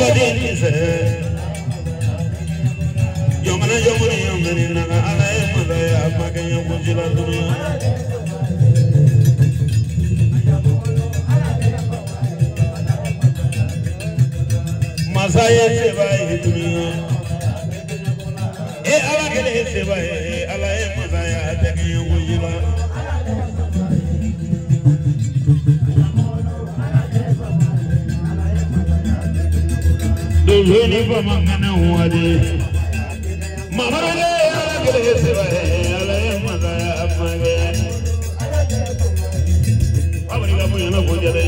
Baba Yomana yomana yomana naga ala ye masaya makanya kujila dunia. Masaya seba ye dunia. E ala kele seba ye ala ye masaya tɛgɛ kujila. Dozoni bamangana wade. Mamarale ala kele seba ye ala ye masaya makanya. Abarika bonya kujale.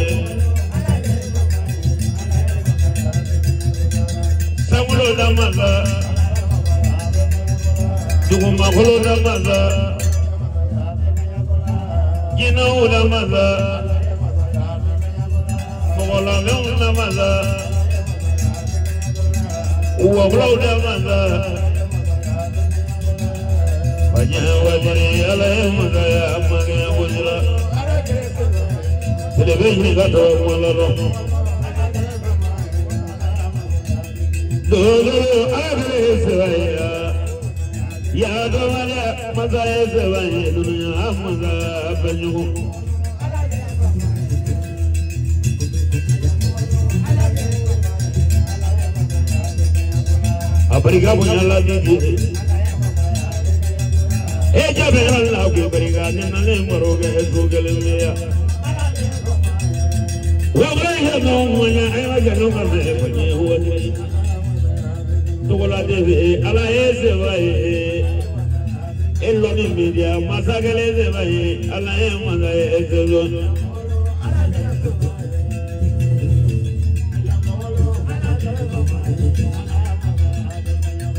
Samulo damaza, dugumakolo damaza, jinɛw damaza, mɔgɔlamɛnw damaza, wawulaw damaza. Faɲɛ wajiri ala ye masaya makɛ kosila. Sele bɛ ɲini ka tɔgɔ kuma la dɔn. Dodo ala sebaya ya dawala masaya sebaya dunya masaya banyu Afrika punya lagi e jabe Allah ke bariga nale maroge gugel meya wa bariga no munya ay wa jano ka se panye huwa Togola deve ala ye seba ye eloni media masakele seba ye ala ye masa ye seba.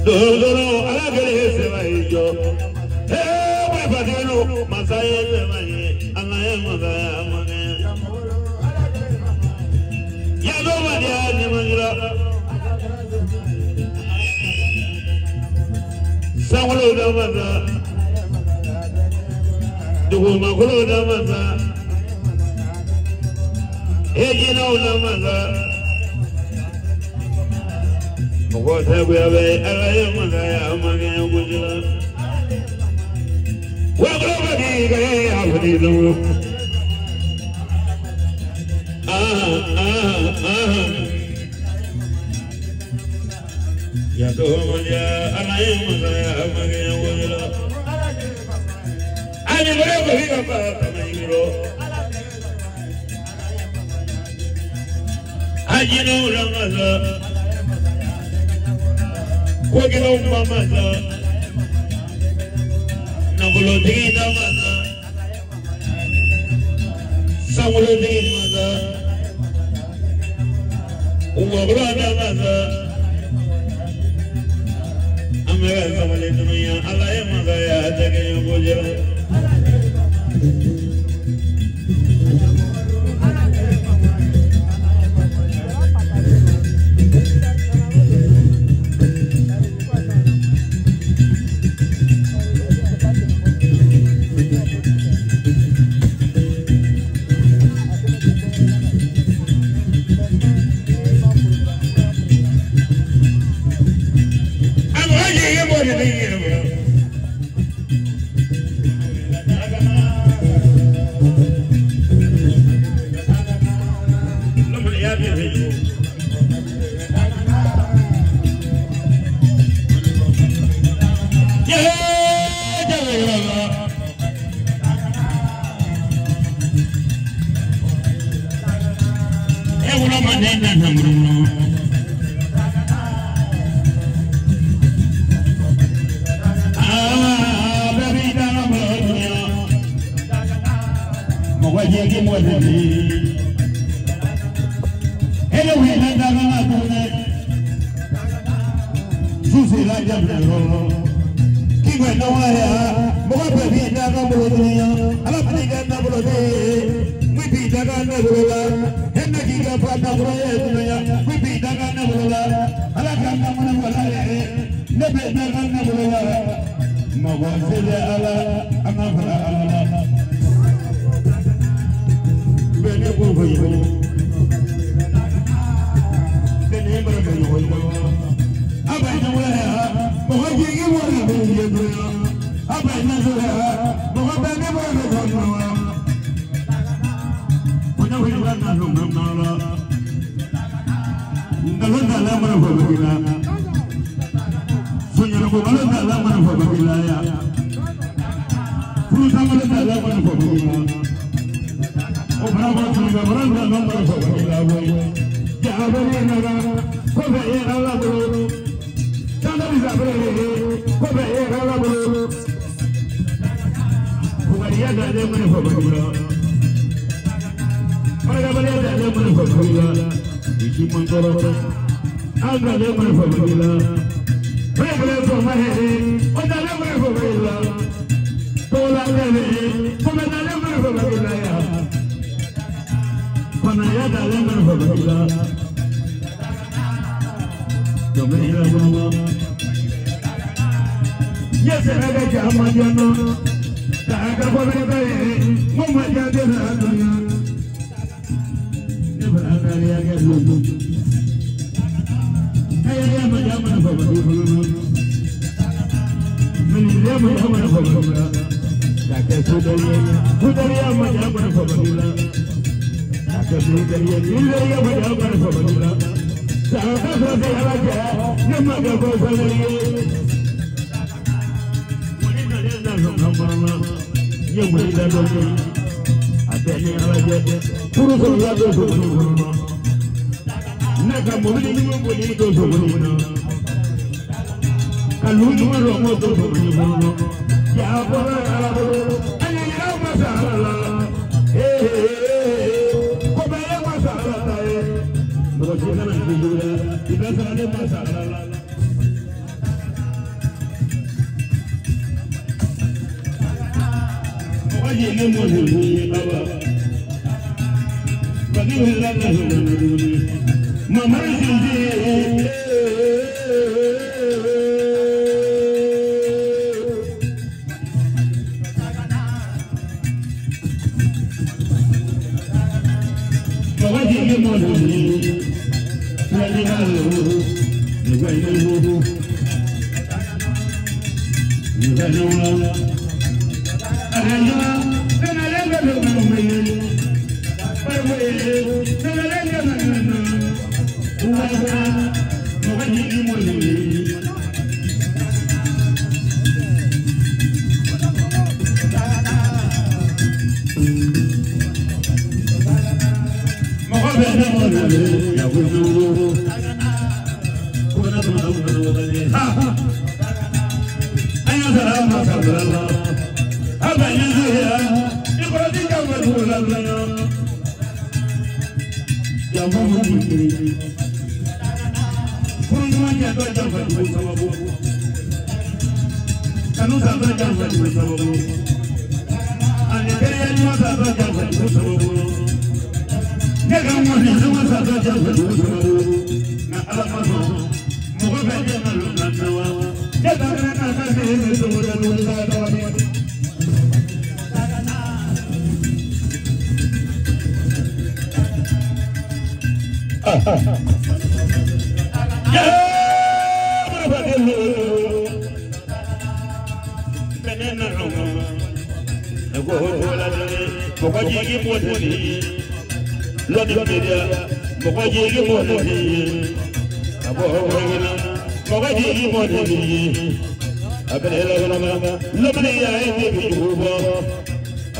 Dodoro ala kele seba ye jo ee wafadelo masa ye seba ye ala ye masa ye amane ya do madia ni mangira. Sankolo damaza, dugumakolo damaza, ejinaw damaza. Mɔgɔ tɛ goya bɛ ala ye masaya makɛ kosila. Wakolo bɛ k'i ka ye a fili lɔn. Ya domalia ala ye masaya makɛ kosila. Ani bolo ko fi ka ba kama yiro. Ajinaw damaza. Kogilaw mamaza, nafolotigi damaza, sankolotigi maza, wakura damaza. An bɛ ka sabali dunuya ala ye masaya tɛgɛ kojira. Bene na ngalon da la mana fo bagila soñana ko ngalon da la mana fo bagila ya furu samala da la mana fo bagila o bravo tuga bravo la mana fo bagila boy ya bari na ga ko be ya la bolo tanda bi za bere ko be ya la bolo ko bari ya da le mana fo bagila para ga bari ya da le mana fo bagila Ichi mantoro anga le mana fo bagila bere fo mahere o da le mana fo bagila tola le ko me da le mana fo bagila ya kona ya da le mana fo bagila do me ira mama ye sera ga jama jano ta ga ko be be mo ma ja de na dunya ne ba ga ya ga lu ay ya ma ja ma fo bagila min le ma ja ma fo bagila ta ka su dare ya ma ja ma fo bagila ta ka su dare ni le ya ma ja ma fo bagila ta ka so de ala ja ne ma ga ko sa le woni na le na so ma ma ye woni da do ni abe ni ala ja puru so la do so no na ka mo ni mo ni do so ni no ka lu ni ro mo do so ni no ya bo ala bo ani ya ma sa la eh ko ba ya ma sa la eh mo ko na na ni ju la iba sa le ma sa la mo ji ni mo ni baba ba ni la na ni mama ji ji mama ji ni mo ni la ni la ni ba ni mo ni ba ni la arranjo na la la la me par me na la la na na mama ji ni mo ni mama be na mo ni ya wo ko na na ha ayo sara ma sa la aba ni ya ni ko di ka ma du la la ya mo mo ni kuru ma ja do ja fa du sababu kanu sa do ja fa du sababu ani kere ya ni ma sa do ja fa du sababu ne ga mo ni ma sa do ja fa du sababu na ala ma so mo ko be ja na lu na na wa ja ta na na na ne do da lu da da ni ya benena ronga ko ho la ko ko jigi mo ni lo di media ko ko jigi mo ni abo ho na ko ko jigi mo ni abele la na lo ni ya e bi bo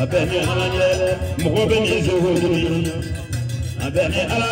abele ala ni mo ko be ni so ho ni abele ala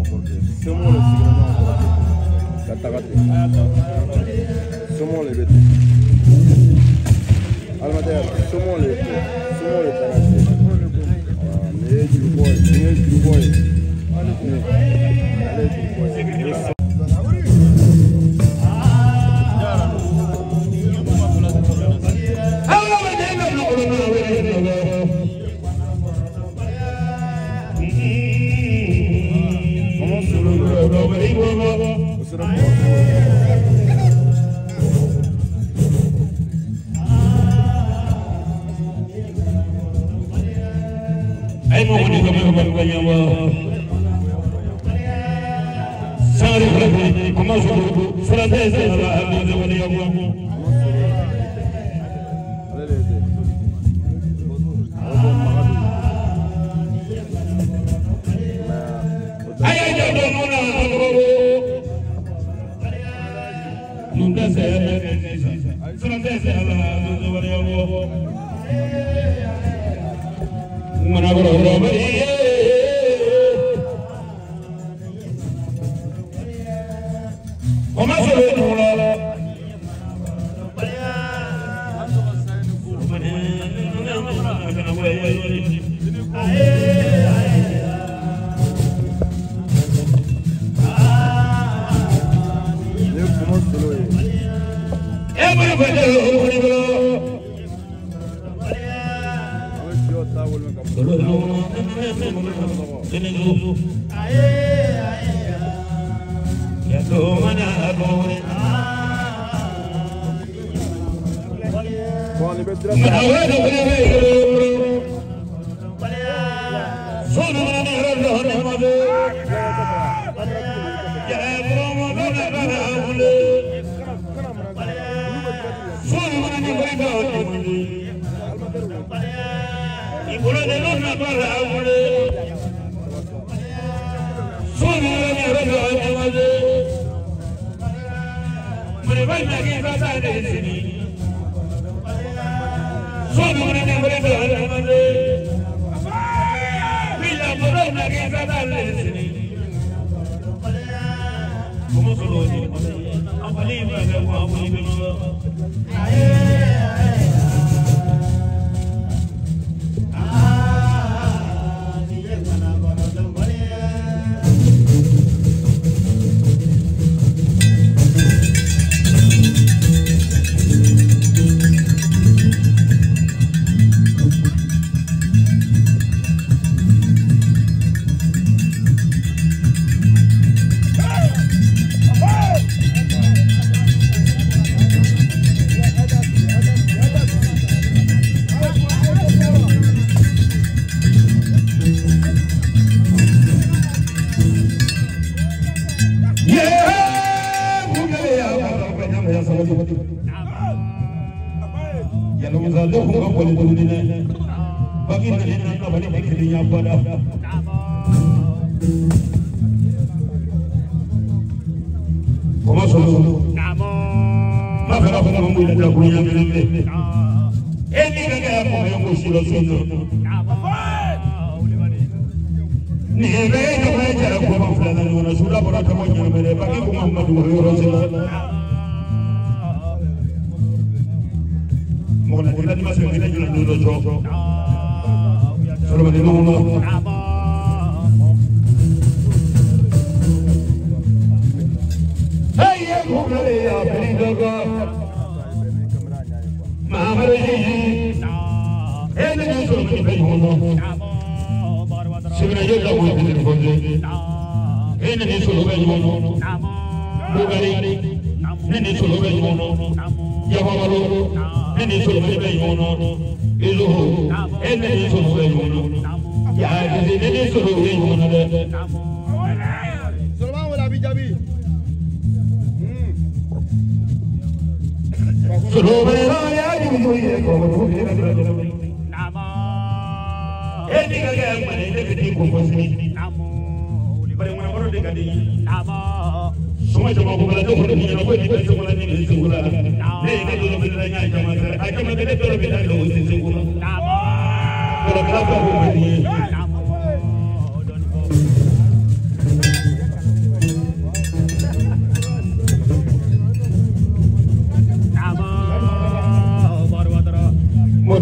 ɲɔgɔn kɔrɔ ten. Somɔgɔw de sigira ɲɔgɔn kɔrɔ ten ka taga ten. Somɔgɔw de bɛ ten. Adamadenya la somɔgɔw de bɛ ten. Somɔgɔw de taara ten. Nin ye jurubɔ ye. Nin ye jurubɔ ye. Ale ye jurubɔ ye.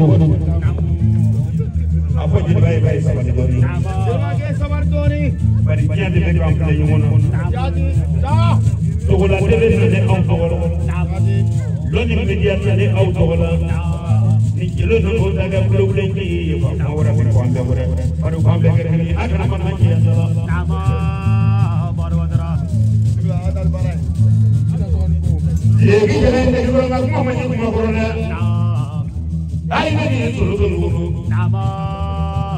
don a fɔ jeliba ye k'a ye sabali dɔɔni bari diɲɛ de bɛ k'an filɛ ɲɔgɔn na Togola tele nalen anw tɔgɔ la lɔnni media nalen aw tɔgɔ la ni jeliw ninnu ta kɛ kulokulen ye fa kuma wɛrɛ bɛ fɔ an bɛɛ wɛrɛ bari k'an bɛɛ kɛ kelen ye a kana mana cɛ yan la. Legi jɛnɛ tɛ yɔrɔ nka kuma ma ɲɛ kuma kɔrɔ dɛ. Ayi ne ye solo solo wolo.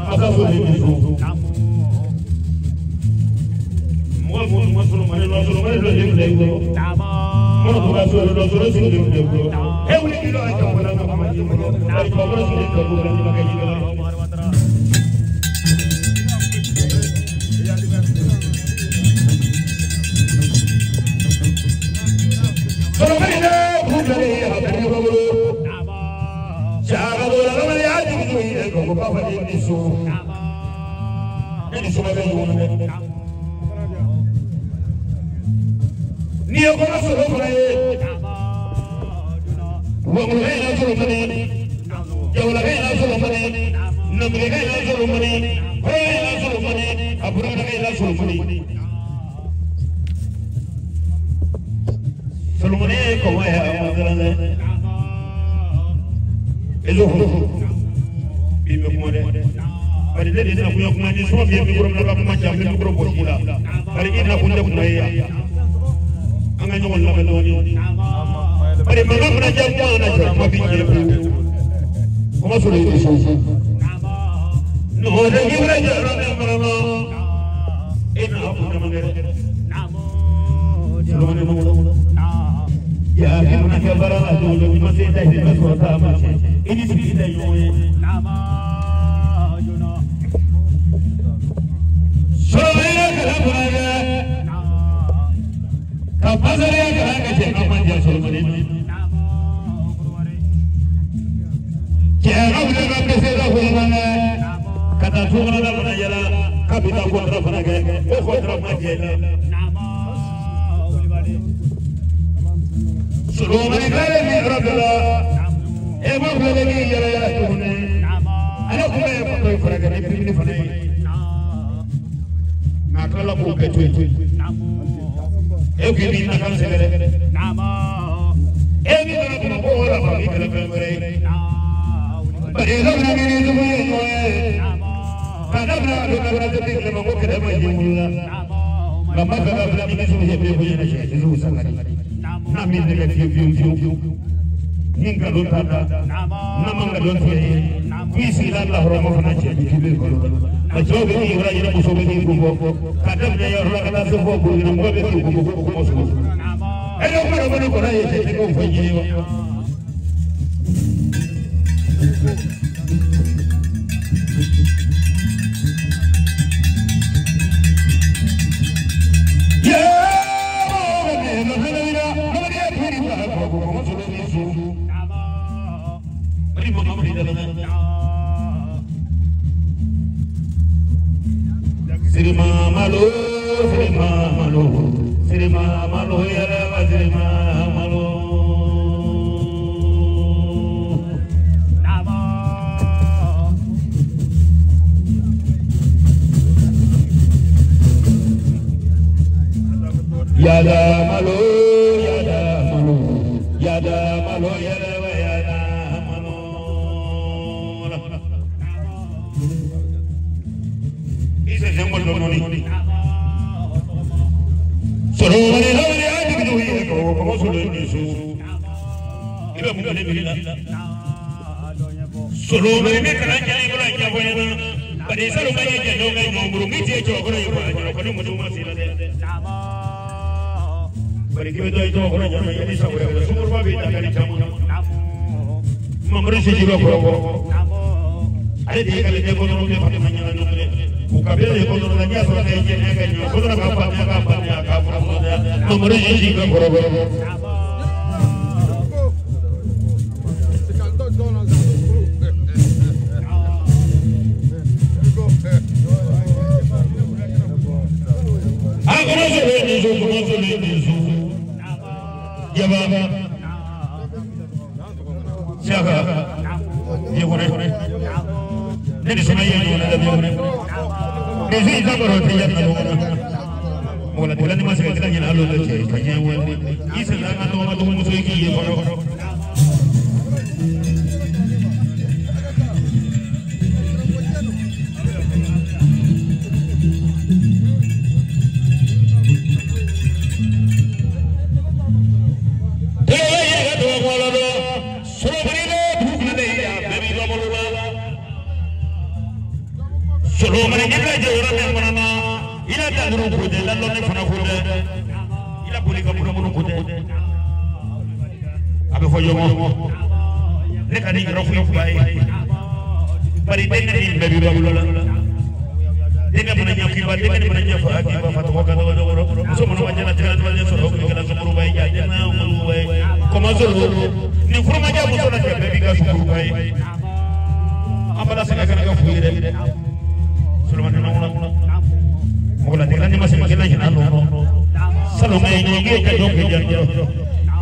Masa solo ye so. Mɔgɔ mɔgɔ ma solo mane lɔ solo mane lɔ ye filɛ i bolo. Mɔgɔ tora solo lɔ solo solo ye filɛ i bolo. E wuli k'i lɔ a jɔ kɔnɔ ka kuma ɲɛ bolo. Bari tubabu solo ye tubabu bila ɲuman kɛ ji la. Ni ye kɔnɔ sɔrɔ fana ye wangolokɛ yɛrɛ sɔrɔ fana ye jawolakɛ yɛrɛ sɔrɔ fana ye namugekɛ yɛrɛ sɔrɔ fana ye kɔrɔkɛ yɛrɛ sɔrɔ fana ye a burakɛ yɛrɛ sɔrɔ fana ye. Solomani ye kɔmɔ ye a ma siran dɛ. Ezo bi bɛ kuma dɛ. Bari ne de tɛna kuma ni sɔn min ye mikoro minɛ ka kuma ca n bɛ mikoro bɔ ji la. Bari i na kun tɛ kuma ye yan. An ka ɲɔgɔn lamɛn dɔɔni. Bari mankan fana ja kuma na jɔ kuma b'i jɛ pewu. Kuma sɔrɔ i tɛ so. Nɔgɔ tɛ k'i fana jɔ yɔrɔ min fana na. E na kun dama kɛ dɛ. Solomani ma wolo. Ya k'i mana kɛ baara la don dɔ i ma se da i bɛ sɔrɔ taa ma cɛ. I ni sigi tɛ ɲɔgɔn ye. Solomani ye kalan fana kɛ. Ka pasariya kalan kɛ cɛ ka man diya Solomani na. Cɛ ka wuli ka pese ka foli fana ka taa tukɔnɔna fana yala k'a bɛ taa kɔntara fana kɛ o kɔntara ma diya i la. Solomani tilalen ni yɔrɔ dɔ la e ma filɛ ni yala yala tuguni ale kun bɛ fatɔ in furakɛ ni biribiri fana ye nka a tilala k'o bɛɛ to yen e ko i b'i nakan sɛgɛrɛ e min nana Bamakɔ o la fa b'i kɛlɛ fɛn wɛrɛ ye bari e bɛna kɛ ni jugu ye ɲɔgɔn ye k'a daminɛ a don ka se bi tile ma ko kɛlɛ ma ye wolo la nka n b'a fɛ ka bila minisiriw ye bɛɛ ko ɲɛna siɲɛ kelen sangare. N'a min tɛ kɛ fiyewu fiyewu fiyewu ni nkalon t'a da n'a ma nkalon tigɛ ye k'i sigila lahɔrɔma fana cɛ bi k'i bɛ nkalon nka cɛw bɛ k'i yɔrɔ yɛrɛ muso bɛ k'i kun bɔ k'a daminɛ yɔrɔ la ka taa se fɔ Burukina mɔgɔ bɛ k'i kun bɔ ko kuma sogo e de kuma dɔ fɔ ne kɔrɔ ye cɛ tɛ k'o fɔ diɲɛ ye wa. Sirima malo, sirima malo, sirima malo, yɛrɛ sirima malo. Yada malo, yada malo, yada malo, yɛrɛ yada malo. Solomani lawale a jigin ye ko ko solo ni su i bɛ mun kɛ ne la Solomani ne kalan jara i bolo a ɲɛfɔ ɲɛna bari Solomani ye jɛnɛw ka ɲɔgɔn bolo min tɛ cɛkɔrɔ ye ko a ɲɛna ko ni muso ma se la dɛ bari k'i bɛ taa i cɛkɔrɔ ɲɛna yanni san wɛrɛ sunkuruba b'i ta kari caman Mamadu Sisi bɛ kɔrɔbɔ ale de ye k'ale den kɔnɔ kɛ Fatima ɲɛna ɲɔgɔn dɛ. U ka bɛɛ de kɔnɔ la n'i y'a sɔrɔ ka jɛnɛ ka ɲɛ kɔnɔ ka faamuya ka faamuya ka faamuya Mamadu Sisi bɛ kɔrɔbɔ. A kɔnɔ sɔrɔ ni so kɔnɔ sɔrɔ ni so jaba saka ye kɔrɔ ne ni suma ye ɲɔgɔn na bi kɔrɔ ne fi ka kɔrɔ tɛ ya na kɔrɔ mɔgɔ la tɛla ni ma se ka kila ɲina alo la cɛ ka ɲɛ wale i sera an ka tɔgɔ ma dɔgɔmuso ye k'i ye kɔrɔ. Ne ka di yɔrɔ foyi fila ye bari denkɛ ni bɛɛ b'i balo la denkɛ mana ɲɛ k'i ba denkɛ mana ɲɛ fa k'i ba fa tɔgɔ ka dɔgɔ dɔgɔ muso mana ma jɛnatigɛ la tɔgɔ sɔrɔ o kɛra sunkuruba ye jɛnɛ sunkuruba ye kɔmɔso ni furumaja muso la cɛ bɛɛ b'i ka sunkuruba ye an bala sɛgɛ kana ka foyi ye dɛ Solomani nɔgɔ mɔgɔ la denkɛ ni ma sɛgɛ kɛlɛ ɲinɛ nɔ salon ye ɲɔgɔn ye ka jɔn kɛ jan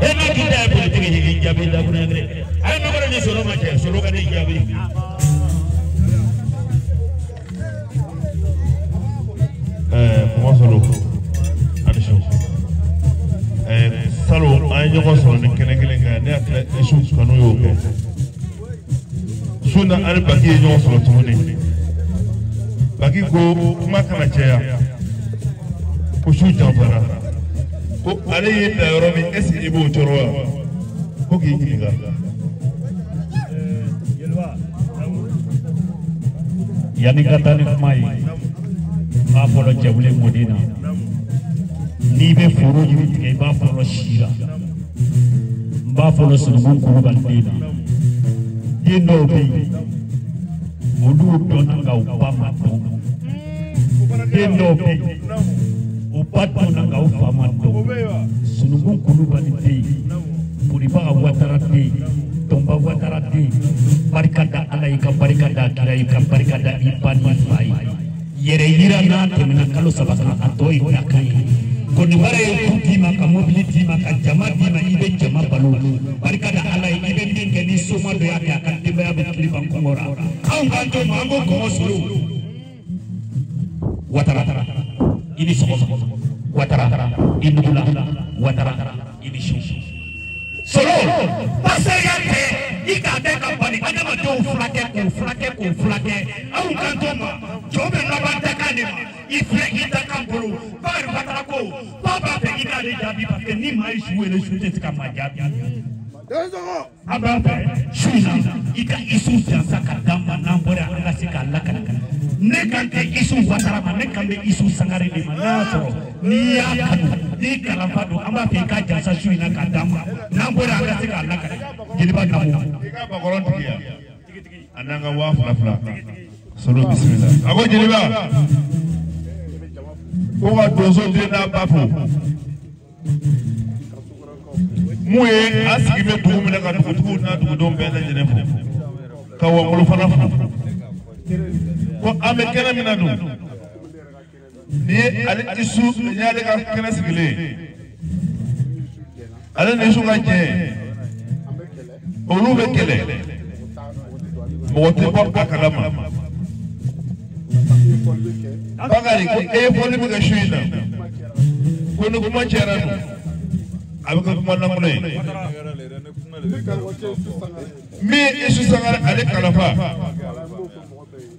e ma k'i da politiki ye jaabi da kun ye ay ma ni solo ma cɛ solo ka di jaabi. Kuma solo ani su salo an ye ɲɔgɔn sɔrɔ ni kɛnɛ kelen kan ne hakili la su kanu y'o kɛ su na ani Baki ye ɲɔgɔn sɔrɔ tuguni Baki ko kuma kana caya ko su janfara ko ale y'i bila yɔrɔ min est ce que i b'o cɔrɔ wa ko k'i ɲininka. Yanni ka taa ni kuma ye n b'a fɔlɔ cɛwule mɔden na n'i bɛ foro yiri tigɛ i b'a fɔlɔ si la n b'a fɔlɔ sununkun kulubali den na den dɔw bɛ yen olu dɔnna nka u ba ma dɔn den dɔw bɛ yen u ba dɔnna nka u fa ma dɔn sununkun kulubali den Bolibaga Watara den Tɔnba Watara den barika da Ala ye ka barika da kira ye ka barika da i ba ni fa ye yɛrɛ yira n'a tɛmɛna kalo 3 kan a tɔ ye dakan ye Kɔniwara ye du d'i ma ka mobili d'i ma ka jama d'i ma i bɛ jama balo barika da Ala ye i bɛ min kɛ ni soma dɔ y'a kɛ a ka denbaya bɛ tile ban kɔngɔ la anw k'an to ma an ko kɔngɔ solo Watara i ni sɔgɔma Watara i nugula Watara i ni su solo pasɛriya tɛ i k'a kɛ ka bali adamadenw furakɛ k'u furakɛ k'u furakɛ anw kan to ma jɔn bɛ laban dakan de ma i filɛ i dakan bolo Bakari Watara ko ba b'a fɛ i k'ale jaabi parce que ni maa ye su wele su tɛ se ka maa jaabi an b'a fɛ su in na i ka isu jansa ka d'an ma n'an bɔra an ka se k'a lakana ne kan tɛ Isu Watara ma ne kan bɛ Isu Sangare de ma n'a y'a sɔrɔ n'i y'a kanu n'i kalanfa don an b'a fɛ i ka jansa su in na k'a d'an ma n'an bɔra an ka se k'a lakana jeliba Dabo. I ka bakɔrɔn tigiya a n'an ka 2000 solo bisimila a ko jeliba ko ka donso den n'a ba fo mun ye an sigi bɛ dugu min na ka dugutigiw n'a dugudenw bɛɛ lajɛlen fo ka Wangolo fana fo ko an bɛ kɛnɛ min na dun nin ye ale Isu nin y'ale ka kɛnɛ sigilen ye ale ni Isu ka jɛ olu bɛ kɛlɛ mɔgɔ tɛ bɔ a kalama Bakari ko e ye fɔli min kɛ su in na ko ni kuma cayara dun a bɛ kɛ kuma lankolon ye min ye Isu Sangare ale kalifa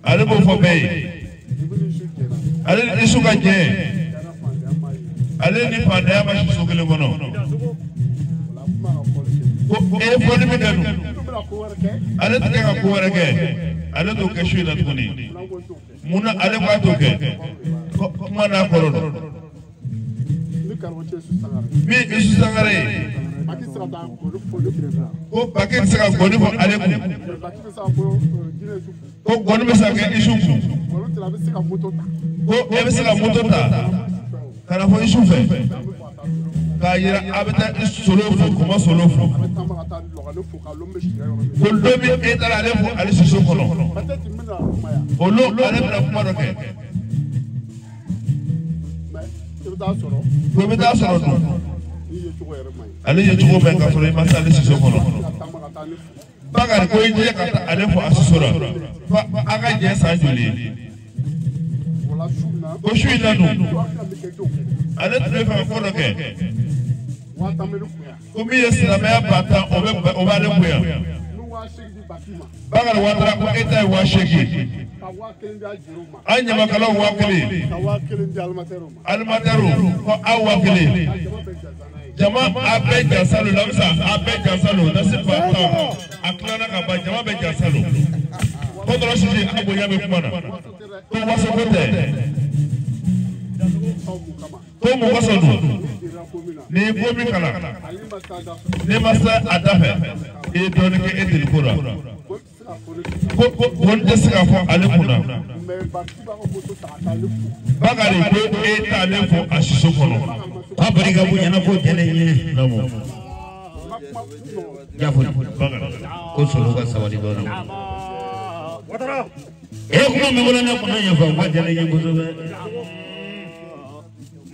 ale b'o fɔ bɛɛ ye ale ni Isu ka jɛ ale ni fantanya ma si so kelen kɔnɔ ko e ye fɔli min kɛ dun ale tɛ kɛ ka ko wɛrɛ kɛ ale t'o kɛ su in na tuguni munna ale ko a t'o kɛ kuma n'a kɔrɔ don min ye Isu Sangare ye ko Baki tɛ se ka gɔni fɔ ale kun ko gɔni bɛ se ka kɛ Isu kun ko e bɛ se ka moto ta ka na fɔ Isu fɛ k'a yira a bɛ taa solo fo kɔmɔ solo fo ko don min e taara ale fo ale soso kɔnɔ olu ale bɛna kuma dɔ kɛ ko i bɛ taa sɔrɔ dun ale ye cogo bɛɛ k'a sɔrɔ i ma se ale soso kɔnɔ Bakari ko i jija ka taa ale fo a soso la fa a ka jɛ san joli ye ko su in na dun ale tun bɛ fɛ ka ko dɔ kɛ ko min ye silamɛya 10,000 o b'ale bonya Bakari Watara ko e ta ye 8,000 an ɲamakalaw 1,000 alimatɛriw ko aw 1,000 jama a bɛɛ jasalo lamisa a bɛɛ jasalo nasi 10,000 a tilala ka ban jama bɛɛ jasalo ko dɔrɔn sisi a bonya bɛ kuma na ko wasoko tɛ ko mɔgɔ sɔn dun n'i ye ko min kalan n'i ma se a da fɛ i ye dɔɔnin kɛ e deliko la ko ko n tɛ se k'a fɔ ale kunna Bakari ko e t'ale fo a siso kɔnɔ. K'a barika bonyana ko jɛlen ye. Jafo ko solo ka sabali dɔɔnin. E kuma min bolo ne kunna ɲɛfɔ n ka jɛlen ye kosɛbɛ.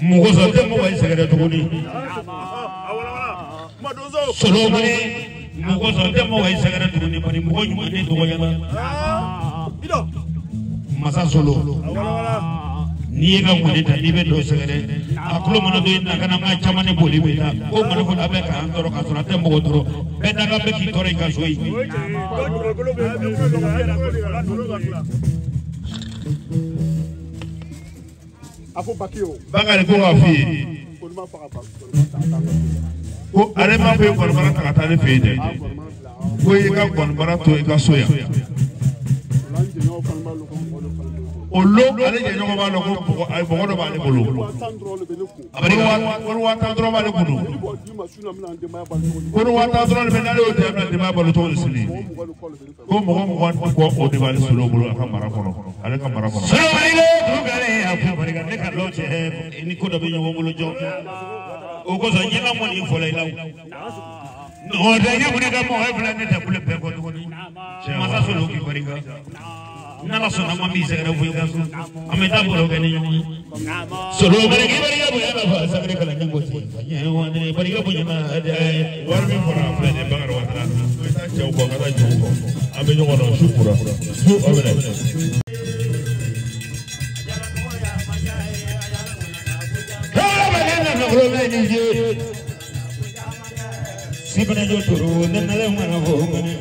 Mɔgɔ sɔrɔ tɛ mɔgɔ ye sɛgɛrɛ tuguni. Solo kɔni mɔgɔ sɔrɔ tɛ mɔgɔ ye sɛgɛrɛ tuguni bari mɔgɔ ɲuman tɛ dɔgɔyala. Masa solo n'i ye ka ŋɔni ta n'i bɛ dɔ sɛgɛrɛ a tulo mana don i na ka na maa caman ni boli bɛ taa ko ŋɔni fana bɛ k'an tɔɔrɔ k'a sɔrɔ a tɛ mɔgɔ tɔɔrɔ bɛɛ daga bɛ k'i tɔɔrɔ i ka so yen. Bakari ko k'a f'i ye ko ale m'a fɔ i gɔnibara ta ka taa ne fɛ yen dɛ ko i ka gɔnibara to i ka so yan. O lo ale jɛɲɔgɔn b'a dɔn ko mɔgɔ dɔ b'ale bolo ko ni 10,000 dɔrɔn b'ale kun ko ni 10,000 dɔrɔn de bɛ n'ale y'o di a bɛna denbaya balo cogo di sini ko mɔgɔ 20 kɔ o de b'ale solo bolo a ka mara kɔnɔ ale ka mara kɔnɔ. Solo barika a ko barika ne ka dɔw cɛ ni ko dɔ bɛ ɲɔgɔn bolo jɔ o kosɔn ɲɛna mɔni fɔlɔ i la o tɛ ɲɛ mun ka mɔgɔ filɛ ne tɛ kule bɛɛ kɔ tuguni masa solo k'i barika. N'ala sɔnna ma min sɛgɛrɛ fo i ka so an bɛ taa baro kɛ ni ɲɔgɔn ye. Solo barika barika bonya la fa sɛgɛrɛ kalan ko ten barika bonya la. Wari min fɔra a filɛ nin ye Bakari Watara n bɛ taa cɛw kɔ ka taa jɔw kɔ an bɛ ɲɔgɔn dɔn su kura su aw bɛ na. Sibana jo turu ne nale mana fo ngane.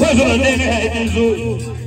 Kosoro nene nizu.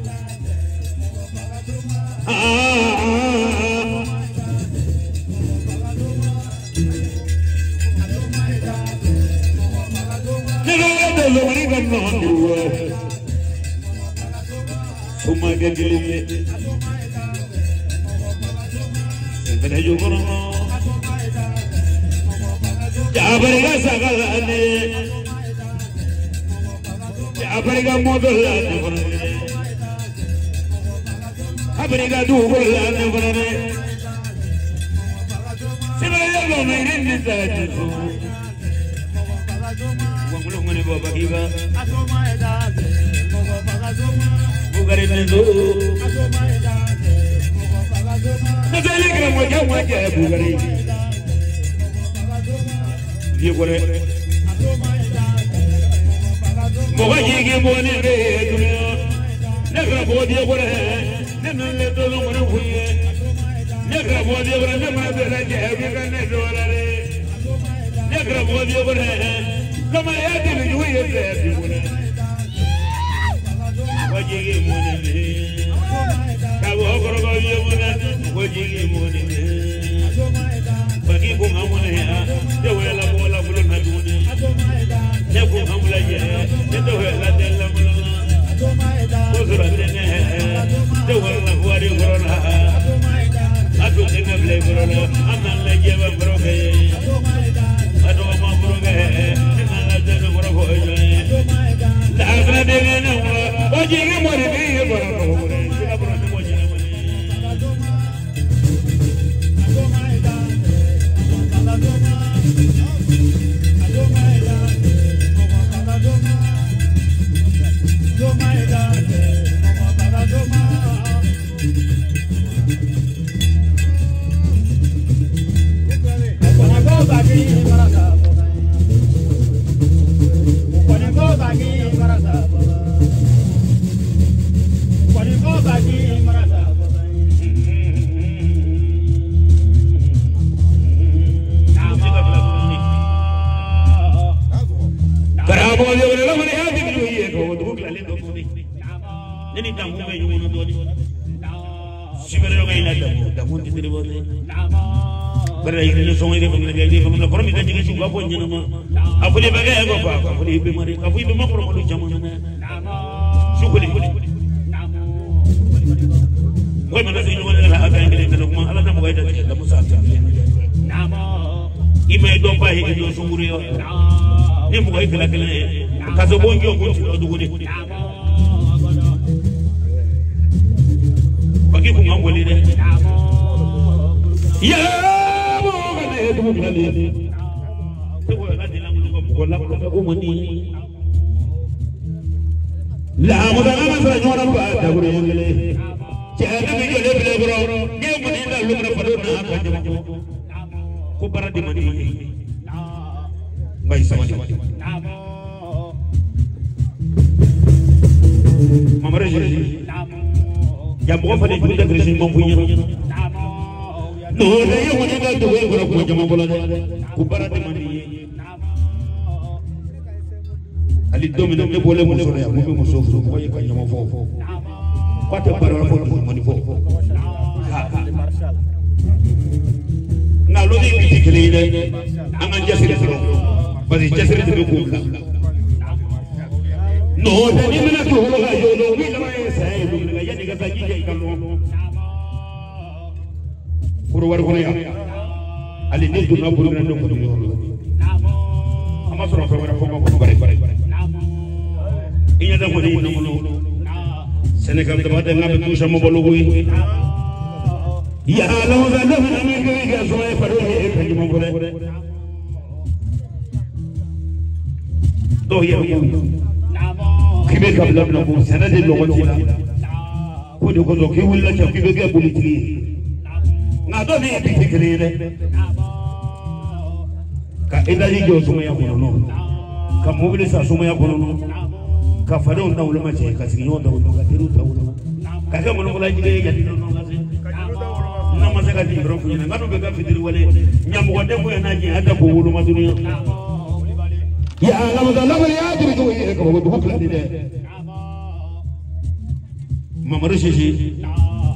Mamadu Sisi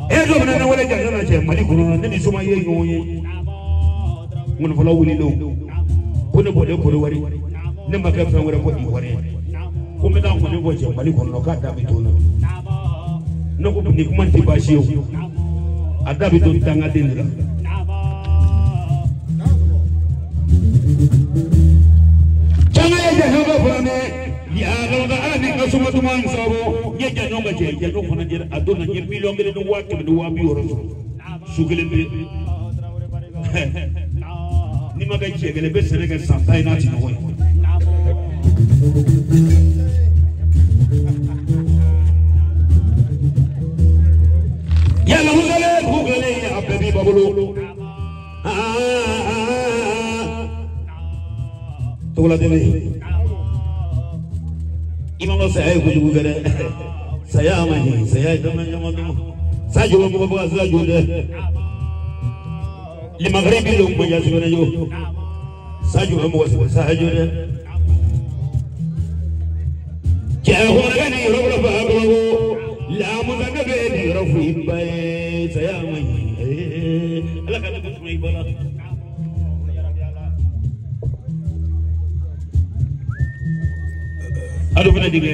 e dɔ bɛna ne wele jamana na cɛ Mali kɔnɔ ne ni Soma ye ɲɔgɔn ye ŋɔnifɔlaw wulilen ko ne bɔlen Kodowari ne ma kɛ fɛn wɛrɛ ko Ivoirien ko n bɛ taa ŋɔni fɔ cɛ Mali kɔnɔ k'a da bɛ to n na ne ko nin kuma tɛ baasi ye o a da bɛ to dangaden de la. Caman ye jɛnɛ bɛ fɔlɔ dɛ yaa ala ni ka suma duman in sababu n ye jɛnɛ ka cɛ jɛnɛ fana jɛra a don na n ye 1,160,000 sɔrɔ su kelen pe n'i ma kɛ cɛ kelen i bɛ sɛnɛ kɛ san 10 ye n'a ti ɲɔgɔn ye. Yala musale dugu kelen a bɛɛ b'i ba bolo. Togola tɛmɛ i ma ka saya ye kojugu kɛ dɛ saya ma ɲi saya ye dama ɲama dama sa jɔ mɔgɔ fo ka sira jɔ dɛ limakari bi don manja sɛbɛnna jɔ sa jɔ mɔgɔ sɛbɛn sa jɔ dɛ cɛ hɔrɔnkɛ ni yɔrɔ bolo fa kɔrɔ lamusa ne bɛ ni yɔrɔ foyi ba ye saya ma ɲi ala ka ne ko tuma i ba la. Ado fana dingɛ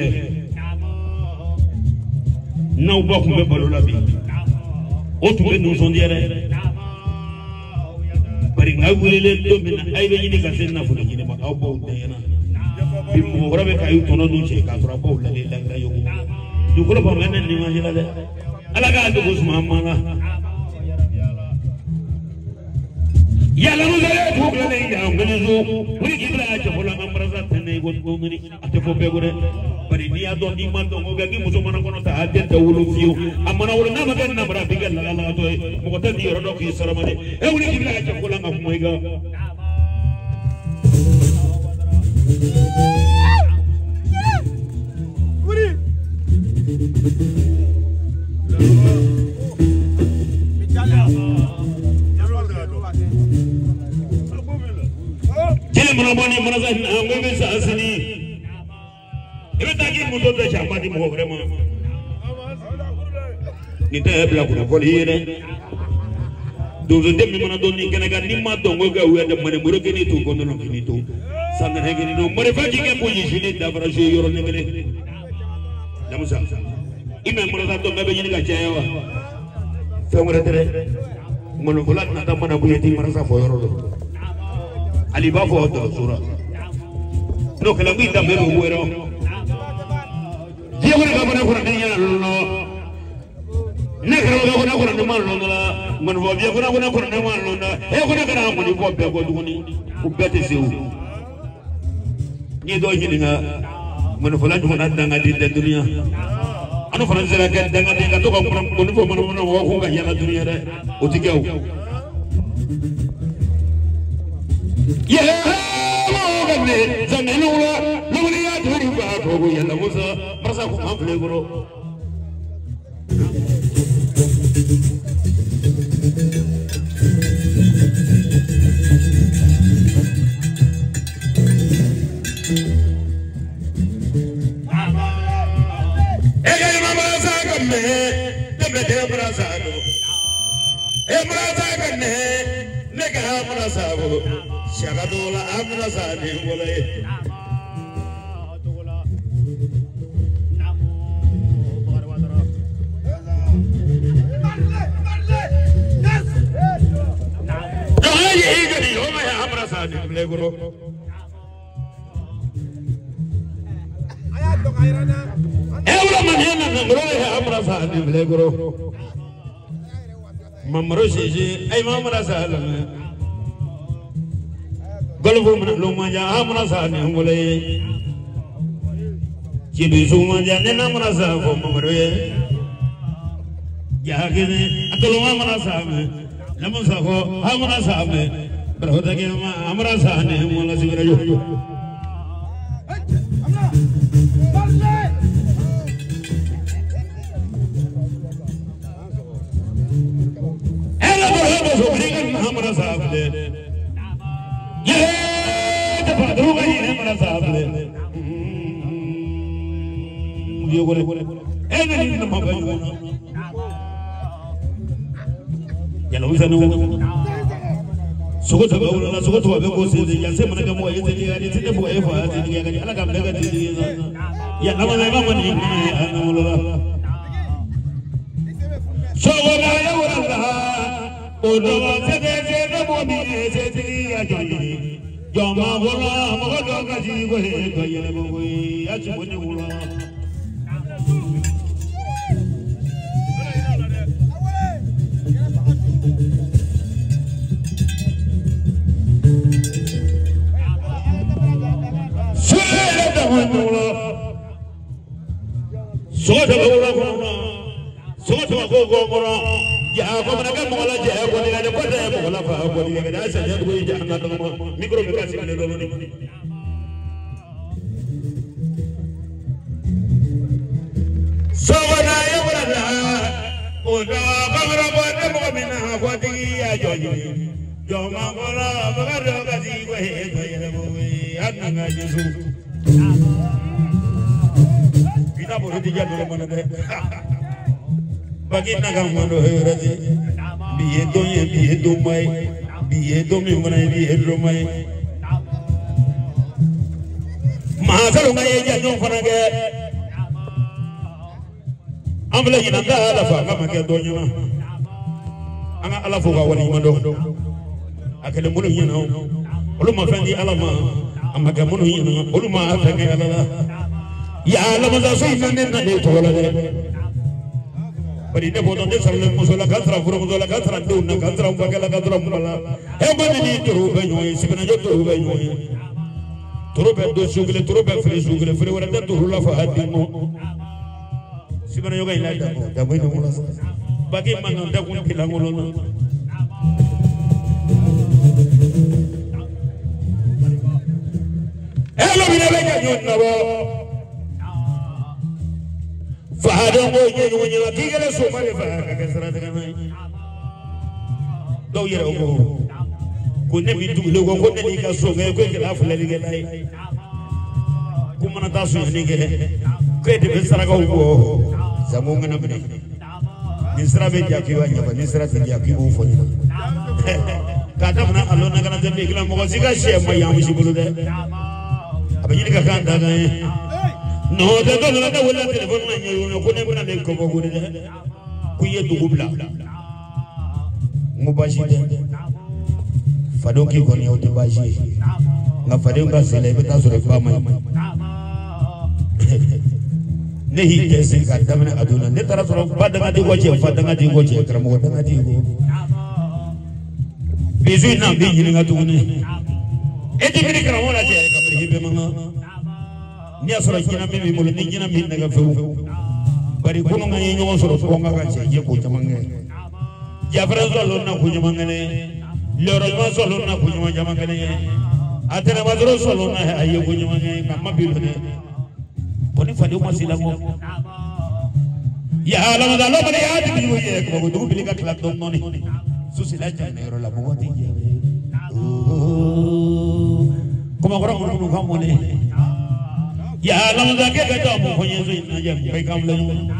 n'aw ba tun bɛ balo la bi o tun bɛ nisɔndiya dɛ bari nka welelen don min na a bɛ ɲini ka se nafolo ɲini ma aw baw dɛɲɛna bi mɔgɔ wɛrɛ bɛ ka y'u tɔnɔ dun cɛ k'a sɔrɔ a baw lalen lankara yogo dugukolo fan bɛɛ ne nin ma yira dɛ ala k'a dogo suma an ma la. Yàlla mu sale ko gane ya ngani zo wuri ki bila cɛ fɔlɔ an ka marasa tɛnɛ i ko ngani a tɛ fɔ bɛɛ ko dɛ bari n'i y'a dɔn n'i ma dɔn ko kɛ k'i muso mana kɔnɔ ta a den tɛ wolo fiyewu a mana wolo n'a ma kɛ nabara a b'i kɛ lagalagatɔ ye mɔgɔ tɛ n'i yɔrɔ dɔn k'i sarama dɛ e wuli k'i bila cɛ fɔlɔ an ka kuma i kan. Jeli mana bɔ ni manasa na n ko i bɛ sa sini i bɛ taa k'i muso tɛ cɛ a ma di mɔgɔ wɛrɛ ma nin tɛ bila kunnafoni ye dɛ donsoden min mana don nin kɛnɛ kan n'i ma dɔn ko kɛ u yɛrɛ maneburu k'i to kɔnɔ k'i to sanɛnɛ k'i to marifa k'i kɛ ko ɲɛsinnen dafara so yɔrɔnin kelen Lamusa i mɛ manasa dɔn bɛɛ bɛ ɲini ka caya wa fɛn wɛrɛ tɛ dɛ ŋɔnifɔla tɛna taa mana bonya t'i manasa fɔ yɔrɔ dɔn. Ali b'a fɔ dɔgɔtɔrɔso la n'o kɛra n k'i danbe bɛ wɛrɛ diɲɛ kɔnɔ ka fɔ ne kɔnɔ ne ɲɛna lɔlɔ ne karamɔgɔ ko ne kɔnɔ ne ma lɔlɔ la ŋɔnifɔ biɲɛ ko ne kɔnɔ ne ma lɔlɔ la e ko ne kana ŋɔnifɔ bɛɛ kɔ tuguni u bɛɛ tɛ se o n'i ye dɔw ɲininka ŋɔnifɔla ɲɔgɔnna dangaden tɛ dunuya an fana sera kɛ dangaden ka to ka ŋɔnifɔ manamana mɔgɔw k'u ka yaala dunuya dɛ o ti kɛ o. Shagadola amra sani wala Mamaro Sisi ay mamara salame golfo mana lumanja amra sani wala Jibi sumanja nena mana sa fo mamaro ye jagine atolo amra same lamusa fo amra same barhodage ma amra sani wala sibirajo Yala sogo tɔgɔ wolola sogo tɔgɔ bɛ ko sen yan se mana kɛ mɔgɔ ye sen ni tɛ mɔgɔ ye fa sen ni ala ka bɛɛ ka sen ya ala ma ma ni an wolola sogo ba ya wolola o do se se se mo mi se se ya jɔn jɔn ma wolo mɔgɔ dɔ ka ji ko he ko yɛlɛ mɔgɔ ye ya ci ko ni wolo. Sogo tɔgɔ wolo kɔnɔ sogo tɔgɔ ko ko kɔnɔ ja ko mana kɛ mɔgɔ la jɛ ko ni ko tɛ mɔgɔ la fa ko ni ka sa jɛ dugu ja an ka dɔgɔ micro bɛ ka sigi dɔɔni. Sogo na ye wala la o da bamara bɔ ne mɔgɔ min na ko tigi ya jɔ jɔ ma kɔnɔ mɔgɔ dɔ ka sigi ko he ko yɛlɛ mɔgɔ ye a nana Jesu. Kita boleh tiga dulu mana deh. Bagi naga mano herati, biye do ye biye do mai, biye do mi mana biye do mai. Mahasalo ngai jangan fana ke. Ambil lagi nanda ala fa kama ke do nyana. Anga ala fo ka wali mando. Akele mulu nyana. Olu ma fendi ala ma, amaka mulu nyana. Olu ma fendi ala la. Ya Allah masa so ina ne na ne to la de bari ne bodo ne sarle musola kasra furu musola kasra du na kasra umba la kasra umba e ko ni turu be nyoy sibna jo turu be nyoy turu be do sugule turu be fri sugule fri wala turu la fa hadimo sibna yo ga ila da da boy no bagi mangan da kun kilangolo na e lo bi ne be ga nyon na bo fahadon ko nye nye kigele so male fa ka sara daga nai dɔw yɛrɛ ko ko ne bi dugulen ko ko ne n'i ka so kɛ ko e kɛlɛ filɛli kɛ n'a ye ko mana taa sonyani kɛ ko e de bɛ sarakaw bɔ zanko ŋana minɛ ni sira bɛ ja k'i b'a ɲɛfɔ ni sira tɛ ja k'i b'o fɔ ɲɛna k'a daminɛ a lɔn na kana tɛ min kila mɔgɔ si ka sɛ ma yan misi bolo dɛ a bɛ ɲini ka kan da kan ye. Non, tɛ dɔ nana ne wele telefɔni na ɲɛ ko ne bɛna ne kɔbɔ ko dɛ ko i ye dugu bila n ko baasi tɛ fadenw k'i kɔni o tɛ baasi ye nka fadenw ka sɛlɛ i bɛ taa sɔrɔ i ba ma ɲi ne y'i dɛsɛ k'a daminɛ a donna ne taara sɔrɔ ba danga t'i kɔ cɛ fa danga t'i kɔ cɛ karamɔgɔ danga t'i kɔ bisu in na n b'i ɲininka tuguni e tɛ miiri karamɔgɔ la cɛ ka miiri bɛɛ man kan. N'i y'a sɔrɔ ɲɛna min b'i bolo ni ɲɛna min nɛgɛ fewu bari kunun ka ye ɲɔgɔn sɔrɔ tɔn ka cɛ ye ko caman kɛ jafɛrɛ sɔrɔ na ko caman kɛ lɔrɔ ɲuman sɔrɔ na ko ɲuman caman kɛ a tɛnɛma sɔrɔ na a ye ko ɲuman kɛ nka ma bi dɛ ko ni fadenw ma se la kɔ ya alamada lɔbali y'a di bi ye kɔkɔ dugu bili ka tila dɔɔni dɔɔni susila jamana yɔrɔ la mɔgɔ tɛ jɛ kumakɔrɔ minnu ka mɔlen. Ya alamada ke ka taa mun fɔ n ye so in na jɛ bɛɛ k'an filɛ ɲɔgɔn na.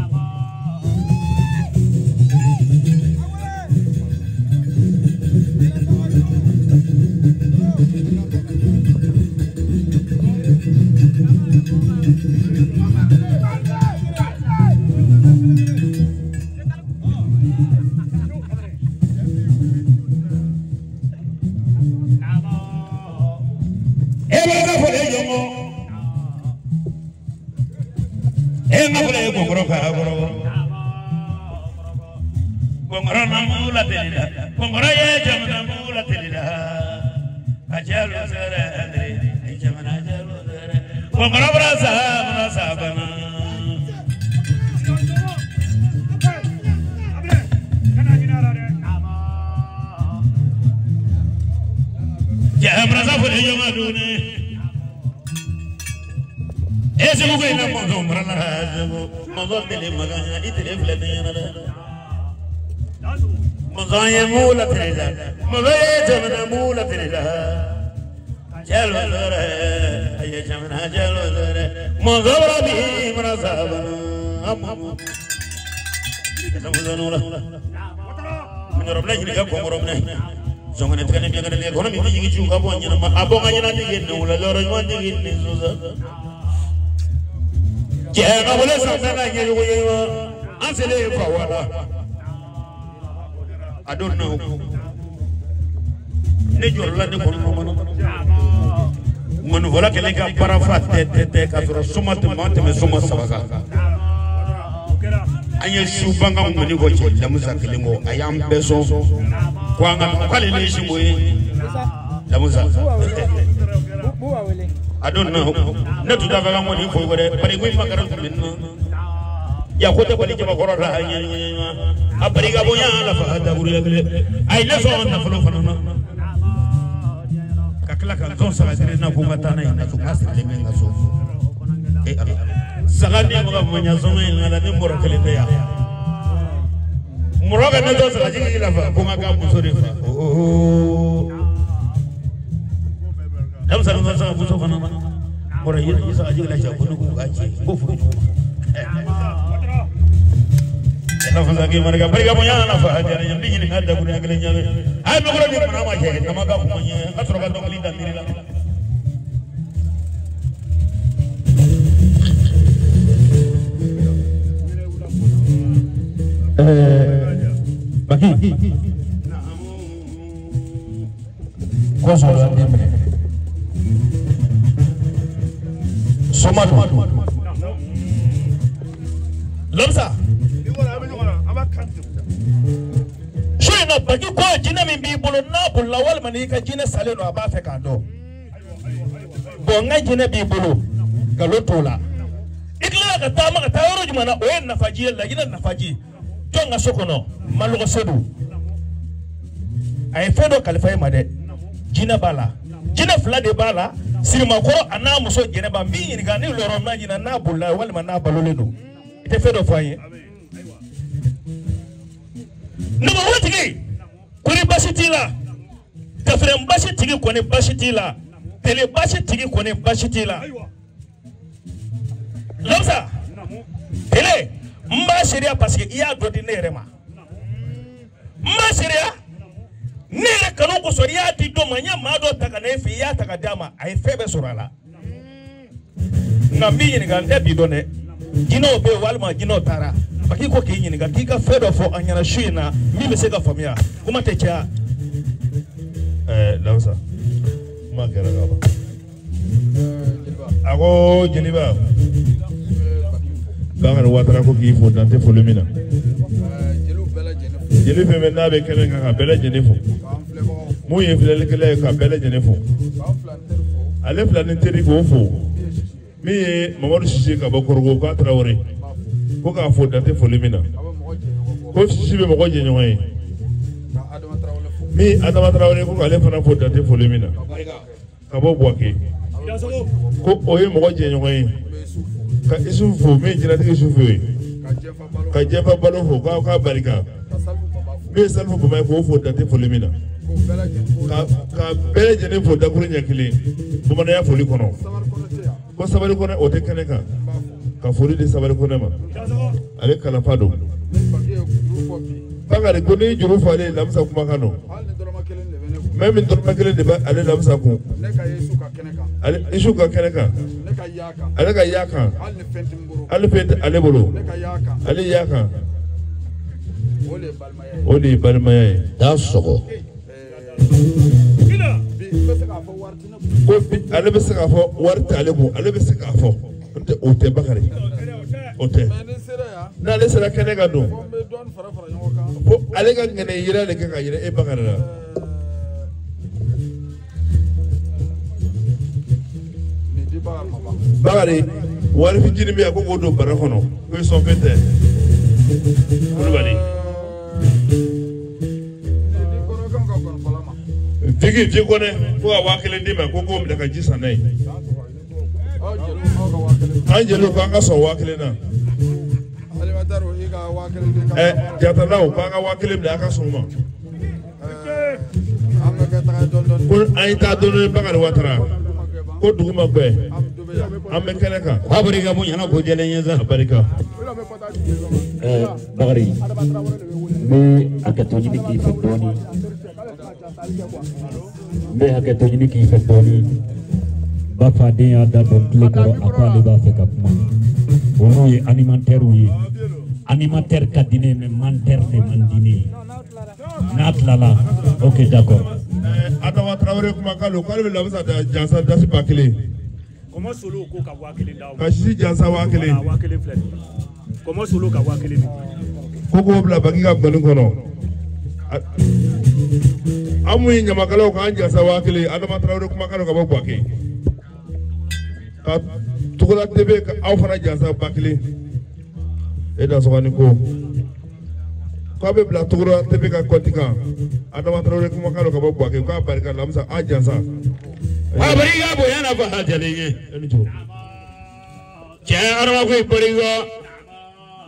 E bɛ ka fɔ e jɔn kɔ. E ma fɔlɔ ye kɔnkɔrɔ ka kɔrɔ kɔnkɔrɔ na mugu la teli la kɔnkɔrɔ ye jamana mugu la teli la a jalo sɛrɛ andre jamana jalo sɛrɛ kɔnkɔrɔ bɔra sa bɔra sa bana. Jamana sa fɔlɔ ye jɔn dun. Ese ko ina mɔzɔn mara la mɔzɔn tele maganya i tele filɛ ne ɲɛna dɛ mɔzɔn ye mu la tele la mɔzɔn ye jamana mu la tele la jalo lɔrɛ a ye jamana jalo lɔrɛ mɔzɔn bɔra bi mara sabana amu mɔzɔn la Minɛ ɲininka kɔnkɔrɔ minɛ zɔngɛnɛ tigɛ ni biɲɛkɛnɛ tigɛ kɔnɔ min bɛ jigin ciw ka bɔ ɲɛnama a bɔ n ka ɲɛna tigi ni wula lɔrɔ ɲuman tigi ni sosa cɛ ka wele sanfɛ ka ɲɛjugu ɲɛɲuman an selen fa wala a don na ne jɔrɔla ne kɔnɔ mana ŋɔnifɔla kɛlen ka baara fa tɛ k'a sɔrɔ soma tɛ maa tɛmɛ soma saba kan an ye su bangan ŋɔni kɔ cɛ Lamusa kelen kɔ a y'an bɛɛ sɔn ko an ka k'ale ni sinbo ye Lamusa a don na ne tun t'a fɛ ka ŋɔni fɔ dɛ bari ko i ma kɛra tun bɛ na ya ko tɛ kɔni jamakɔrɔ la a barika bonya la fa dakuruya kelen a ye ne sɔn nafolo fana na ka tila ka n sɔn saga siri na ko n ka taa n'a ye n ka so n ka sirilen bɛ n ka so e ala saga ni maga maɲa sɔngɔ in la ni mɔrɔ kelen tɛ yan mɔrɔ ka ne sɔn saga jigi la fa ko n ka k'a muso de fa Lamusa ka sɔn saga muso fana na mɔrɔ ye saga jigi la cɛ ko ne ko k'a cɛ n ko furu jugu ma Nafa marika barika bonya na fa jara nyambi nyini ka dakurunya kelen ɲame ay mekoro di mana ma cɛ nama ka kuma ɲɛ ka sɔrɔ ka dɔnkili da miiri la Baki kɔsɔn la den minɛ soma don Lamusa su in na Baki ko jinɛ min b'i bolo n'a bolila walima n'i ka jinɛ salen don a b'a fɛ k'a dɔn bɔn n ka jinɛ b'i bolo nkalon t'o la i tilala ka taama ka taa yɔrɔ jumɛn na o ye nafaji ye Laginɛ nafaji jɔn ka so kɔnɔ Malɔgɔ Sedu a ye fɛn dɔ kalifa e ma dɛ jinɛ b'a la jinɛ fila de b'a la Sirimakɔrɔ a n'a muso Jɛnɛba n b'i ɲininka ni lɔrɔ ma ɲina n'a bolila walima n'a balolen don i tɛ fɛn dɔ fɔ an ye. Numarotigi kori basi t'i la tafɛrɛn basi tigi kɔni basi t'i la tele basi tigi kɔni basi t'i la Lamusa tele n b'a seereya parce que i y'a dɔ di ne yɛrɛ ma n b'a seereya ne yɛrɛ kanu kosɔn i y'a di dɔ ma n ye maa dɔ ta ka na e fɛ i y'a ta ka d'a ma a ye fɛn bɛɛ sɔrɔ a la nka n b'i ɲininka n tɛ bi dɔn dɛ jinɛw bɛ yen walima jinɛw taara Baki ko k'i ɲininka k'i ka fɛn dɔ fɔ an ɲɛna su in na min bɛ se ka faamuya kuma tɛ caya. Lamusa kuma kɛra ka ban a ko jeliba Bakari Watara ko k'i fo dan tɛ foli min na jeli fɛn fɛn n'a bɛ kɛnɛ kan ka bɛɛ lajɛlen fo mun ye filɛlikɛla ye ka bɛɛ lajɛlen fo ale fila ni teri k'o fo min ye Mamadu Sise ka bɔ Korogo k'a Tarawele ko k'a fo dan tɛ foli min na ko Sise bɛ mɔgɔ jɛɲɔgɔn ye min Adama Tarawele ko k'ale fana fo dan tɛ foli min na ka bɔ Buwake ko o ye mɔgɔ jɛɲɔgɔn ye ka Isufu fo min ye jinɛtigi Isufu ye ka Jɛfa Balo fo k'a barika min ye Salifu Bama ye k'o fo dan tɛ foli min na ka bɛɛ lajɛlen fo dakuru ɲɛ kelen bamananya foli kɔnɔ ko Sabali Kɔnɛ o tɛ kɛnɛ kan ka foli di Sabali Kɔnɛ ma ale kalanfa don Bakari ko n'i juru fɔ ale ye Lamusa kumakan don mɛ min dɔrɔmɛ kelen de bɛ ale Lamusa kun ale Isu ka kɛnɛ kan ale ka y'a kan hali fɛn tɛ ale bolo ale y'a kan o de ye balimaya ye. Taa sɔgɔ. Ko bi ale bɛ se k'a fɔ wari tɛ ale kun ale bɛ se k'a fɔ o tɛ Bakari o tɛ n'ale sera kɛnɛ kan don ko ale ka ŋɛnɛ yira de kɛ ka yira e Bakari la. Bakari wari fitinin bɛ yan ko k'o don bara kɔnɔ ko e sɔn fɛn tɛ Kulubali. Fiki fi kɔnɛ ko ka 5000 d'i ma ko k'o minɛ ka ji san n'a ye. An jeliw k'an ka sɔn 5000 na. Jatalaw k'an ka 5000 minɛ a ka sɔn o ma. Ko an ye taa dɔɔnin Bakari Watara ko dugu ma gbɛ an bɛ kɛnɛ kan. K'a barika bonya na ko jɛlen ye sa. A barika. Bakari. N bɛ hakɛto ɲini k'i fɛ dɔɔni. N bɛ hakɛto ɲini k'i fɛ dɔɔni. Ba fa den y'a da don tulo kɔrɔ a ko ale b'a fɛ ka kuma. Olu ye animatɛriw ye. Animateur ka di ne ye mais menteur de man di ne ye. N'a tilala, ok d'accord. Adama Traoré kumakan don k'ale bɛ Lamisa jansa dasi 1000. Kɔmɔ solo ko ka 1000 d'aw ma. Ka sisi jansa 1000. 1000 filɛ nin ye. Kɔmɔ solo ka 1000 di. Ko k'o bila banki ka gɔni kɔnɔ. An mun ye ɲamakalaw k'an jansa 1000 Adama Traoré kumakan don ka bɔ Buwake. Ka Togola TV ka aw fana jansa 1000. E da sɔgɔni ko. K'a bɛ bila Togola TV ka kɔnti kan. Adama Traoré kumakan don ka bɔ Buwake k'a barika Lamisa a jansa. A barika bonya na fa jalen ye. Cɛ Adama ko i barika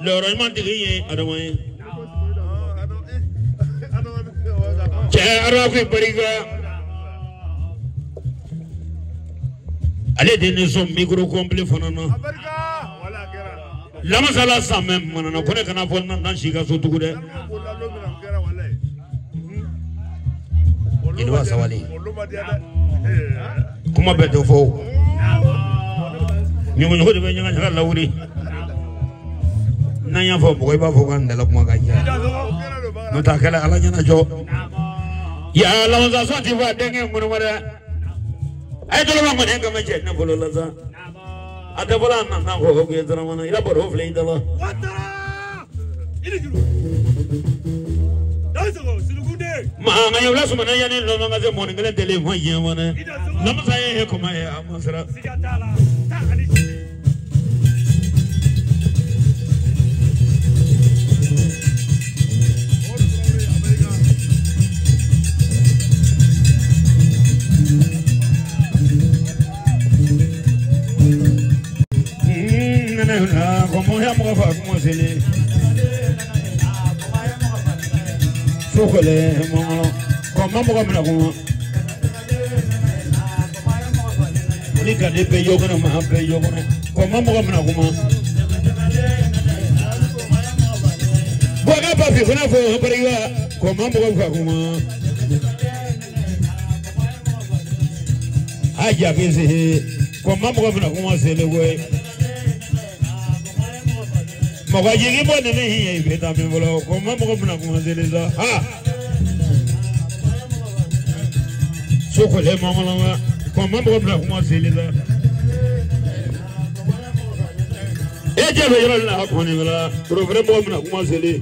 lɔrɔ ɲuman tigi ye Adama ye. Cɛ Adama ko i barika ale de ni sɔn micro complet fana na. Lamasala san mɛ mana ko ne kana fɔ n si ka so tugun dɛ. Jeliba sabali. Kuma bɛɛ tɛ fɔ o. Ɲɔgɔnɲɔgɔn de bɛ ɲaga ɲaga lawuli. N'an y'a fɔ mɔgɔ i b'a fɔ k'an dala kuma ka ca. N'o tɛ a kɛla Ala ɲɛna jɔ. Yaa Lamasa sɔn ti fɔ a denkɛ ŋɔnɔ dɛ. A ye tɔlɔma ŋɔni kama cɛ ne bolo la sa. A tɛ fɔlɔ a nana kɔ ko ye dɔrɔn i la baro filɛ i da la. Maa nka yawula sumana yanni lɔnà ka se mɔni kelen deli ma diɲɛ ma dɛ. Lamasa ye kɔma ye a ma siran. Kɔmɔ ya mɔgɔ fa kuma selen. Sokole mɔgɔ kɔmɔ mɔgɔ mina kuma. Ni ka di bɛɛ yɔgɔnɛ ma bɛɛ yɔgɔnɛ kɔmɔ mɔgɔ mina kuma. Bɔgɔ ba fi fana fɔ barika kɔmɔ mɔgɔ fa kuma. A jaabi se kɔmɔ mɔgɔ mina kuma selen koyi. Mɔgɔ jigi bɔ ni min ye i bɛ taa min fɔlɔ kɔmɔ mɔgɔ mina kuma selen sa ha. Sokole mɔgɔ kɔmɔ mɔgɔ mina kuma selen sa. E jɛ bɛ yɔrɔ la kɔni la porofɛrɛ mɔgɔ mina kuma selen.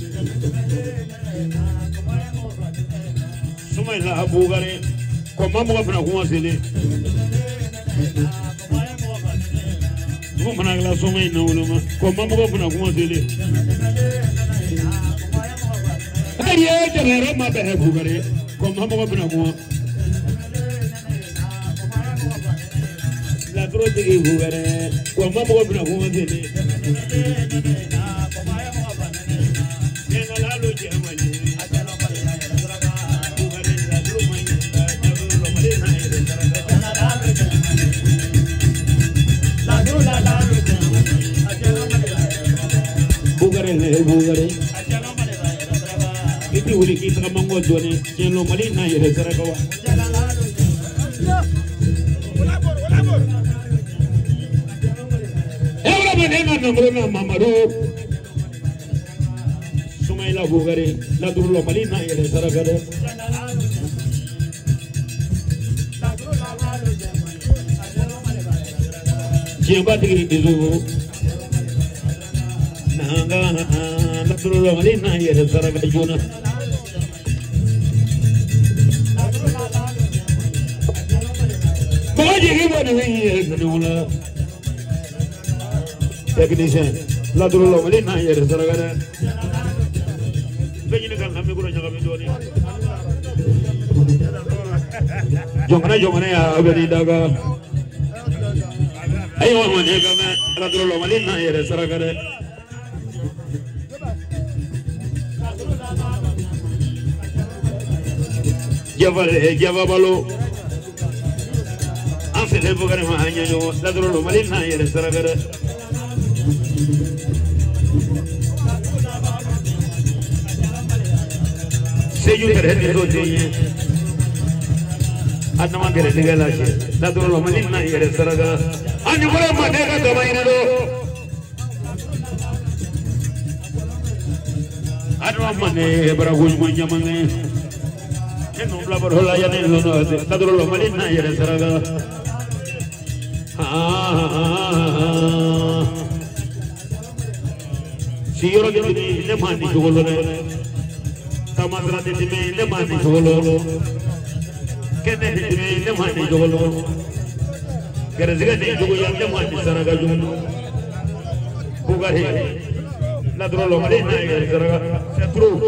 Sumayila Bugari kɔmɔ mɔgɔ mina kuma selen. Dugu mana kɛla soma in na woloma kɔmɔ mɔgɔ mina kuma selen. E ye jɛnɛ ma bɛn Bugari kɔmɔ mɔgɔ mina kuma. Laturu tigi Bugari kɔmɔ mɔgɔ mina kuma selen. Bugari i ti wuli k'i tagama ngɔ dɔɔni tiɲɛ mali n'a yɛrɛ saraka wa. E wala ma ne ka nambolo na Mamadu Sumayila Bugari laturu mali n'a yɛrɛ saraka dɛ. Tiɲɛba tigi Izufu. Nanga laturu mali n'a yɛrɛ saraka joona. Mɔgɔ jigi bɔ nin ye ŋaniw la. Technicien laturu mali n'a yɛrɛ saraka dɛ. Bɛɛ ɲini ka n ka micro ɲagami dɔɔni. Jɔnkɛnɛ jɔnkɛnɛ y'a bɛ n'i daga. Ayiwa mɔni ka mɛn laturu mali n'a yɛrɛ saraka dɛ. Java balo an fɛ Bugari ma an ɲɛ laturu mali n'a yɛrɛ saraka dɛ. Seju tɛrɛ nisɔnden ye adama gɛrɛsɛgɛ la cɛ ladɔrɔ mali na yɛrɛ saraka ani bɔra manden ka dama ɲini dɔ adama manden barako ɲuman caman kɛ ne nɔ bila baro la yanni nɔ ladɔrɔ mali na yɛrɛ saraka sigiyɔrɔ de ne ma ni cogo lɔ dɛ tamasira tɛ tɛmɛ ne ma ni cogo lɔ kɛnɛ tɛ tɛmɛ ne ma ni cogo lɔ gɛrɛsɛgɛ tɛ juguya ne ma ni saraka jugu Bugari ladɔrɔ lɔ mali na yɛrɛ saraka c'est trop.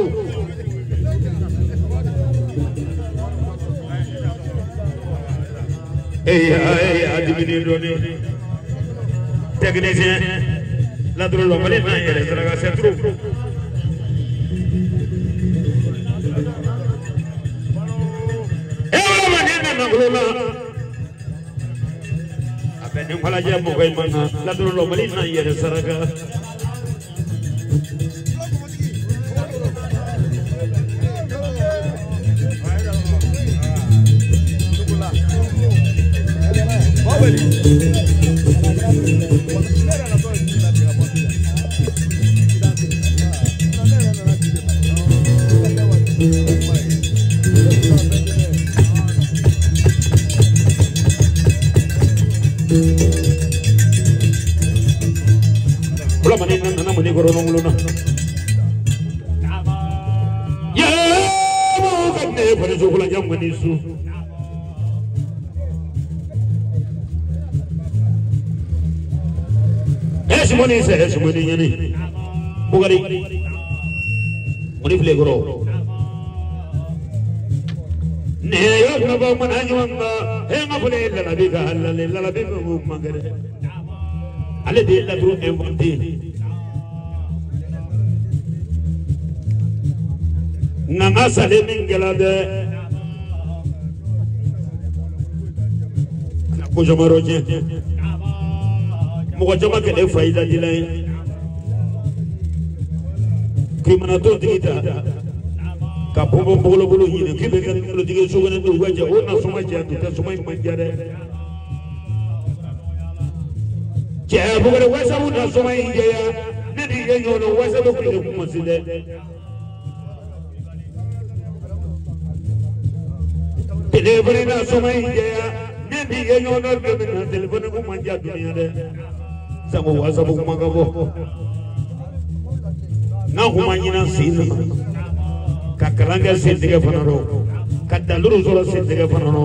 Ee a dimini dɔɔni technicien ladɔrɔ lɔ mali na yɛrɛ saraka c'est trop. A bɛ ni falajɛ mɔgɔ in ma na ladɔrɔ lɔ mali na yɛrɛ saraka. Bugari moni file goro ne yo na ba mana nyuma he ma fule la nabi ka Allah la nabi mu mangere ale de la dru inventé nanga sale min gela de ko jamaro je mɔgɔ caman kɛlɛ fa i la dilan ye k'i mana to tigi ta ka pɔnpɔn bolo ɲini k'i bɛ kɛ nkalotigi sugunɛ don ka jɛ o na suma jɛ a tɛ suma in man diya dɛ cɛ bugɔrɛ wasabu na suma in jɛya ne ni ye ɲɔgɔn dɔn wasabu kun tɛ kuma si dɛ telefɔni na suma in jɛya ne ni ye ɲɔgɔn dɔn don min na telefɔni kun man diya dunuya dɛ sango wasabu kuma ka bɔ n'a kun ma ɲinan sen na ka kalan kɛ sen tigɛ fana rɔ ka danduru sɔrɔ sen tigɛ fana rɔ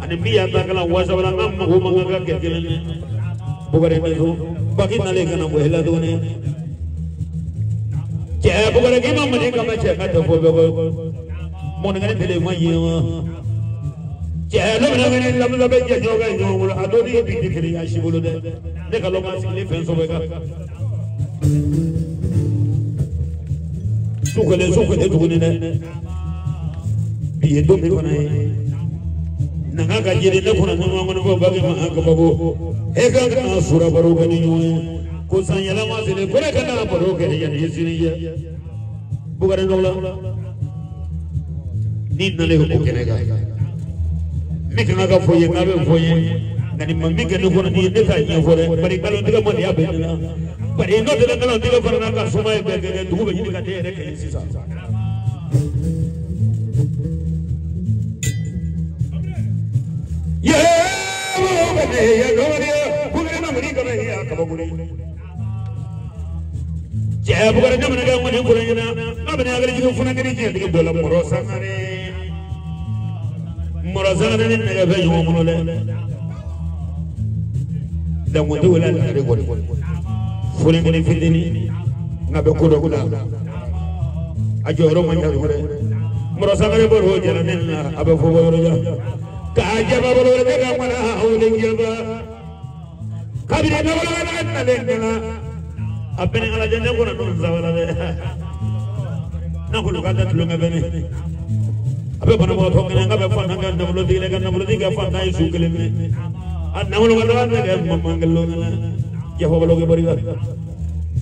ani min y'a ta kalan wasabu la n ka mago man kan ka kɛ kelen ye Bugari bɛ baki nalen ka na bɔ i la tuguni cɛ Bugari k'i ma manden kama cɛ ka tɛ fɔ bɛɛ kɔ mɔnikɛni tele ma ɲɛ wa cɛ ne bɛna wuli lamisa bɛ jɛ ɲɔgɔn kan ɲɔgɔn bolo a dɔw ye bi di kelen ya si bolo dɛ ne ka lɔn ka sigilen fɛn sɔrɔ kan su kelen tuguni dɛ bi ye don min fana ye nanga ka jiri ne kɔnɔ ɲɔgɔn kɔnɔ fɔ baki ma kabako e ka kan sura baro kɛ ni ɲɔgɔn ye ko san yɛlɛma selen ko ne ka na baro kɛ yanni i sini cɛ Bugari nɔgɔ la n'i nalen o kɛnɛ kan min kan ka fɔ ye n'a bɛ fɔ ye nka nin ma min kɛ ne kɔnɔ nin ye ne t'a ɲɛfɔ dɛ bari nkalontigɛ man di a bɛ ne la bari n'o tɛ nkalontigɛ fana n'a ka suma ye bɛɛ kɛ dugu bɛ ɲini ka den yɛrɛ kɛ sisan. Cɛ Bugari jamana kɛ ŋɔni kolo ɲɛna n'a bɛna hakili jigin funankɛni tiɲɛtigi dɔ la Mɔrɔ Sangare Mɔrɔ Sangare ni nɛgɛ bɛ ɲɔgɔn bolo dɛ dankunti wele a de kɔni funankɛni fitini nka bɛ ko dɔ ko la a jɔyɔrɔ man ca dɛ Mɔrɔ Sangare bɔr'o jara ne la a bɛ fɔ bɔ yɔrɔ jan k'a jaba bolo wɛrɛ ka mana wuli jaba kabini dabolo wɛrɛ nalen nana a bɛɛ ni ala cɛ ne kɔnɔ don sabala dɛ n'a ko k'a tɛ tulonkɛ bɛ ne a bɛ banabagatɔ kɛnɛ k'a bɛ fantan kɛ nafolotigi la ka nafolotigi kɛ fantan ye su kelen minɛ a nafolo ka dɔgɔ ne kɛ maman kelen na jafa balo kɛ barika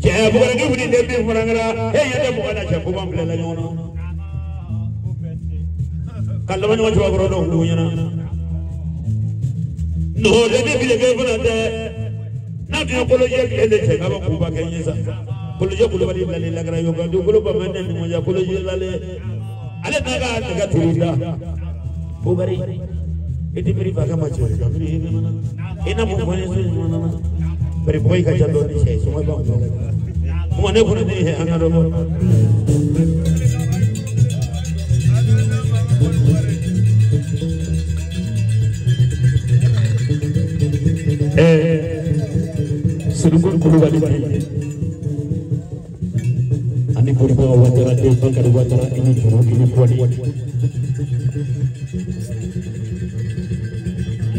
cɛ Bugari k'i wuli den min fana kɛra e ɲɛ tɛ mɔgɔ la cɛ ko b'an bila la ɲɔgɔn na. Ka laban ɲɔgɔn cɛbakɔrɔ dɔw kun ɲɛna. N'o de ni bileke fana tɛ. N'a tun ye kolojɛ tile de cɛ k'a bɛ kuba kɛ ɲɛ sa. Kolojɛ kulubali bilalen lakara yɔrɔ kan dugukolo bamɛ ne ɲɔgɔn kolojɛ lalen. Ale t'a ka nɛgɛ turu da. Bubari i tɛ miiri fa kama cɛ ka miiri i mana. I na mun fɔ n ye so ɲuman na. Bari bɔgɔ ka ca dɔɔni cɛ sɔngɔ b'anw fɛ. Kuma ne kɔni ne ye an ka dɔ bɔ. Sununkun Kulubali den ani Boribaga Watara den Bakari Watara i ni juru i ni fɔli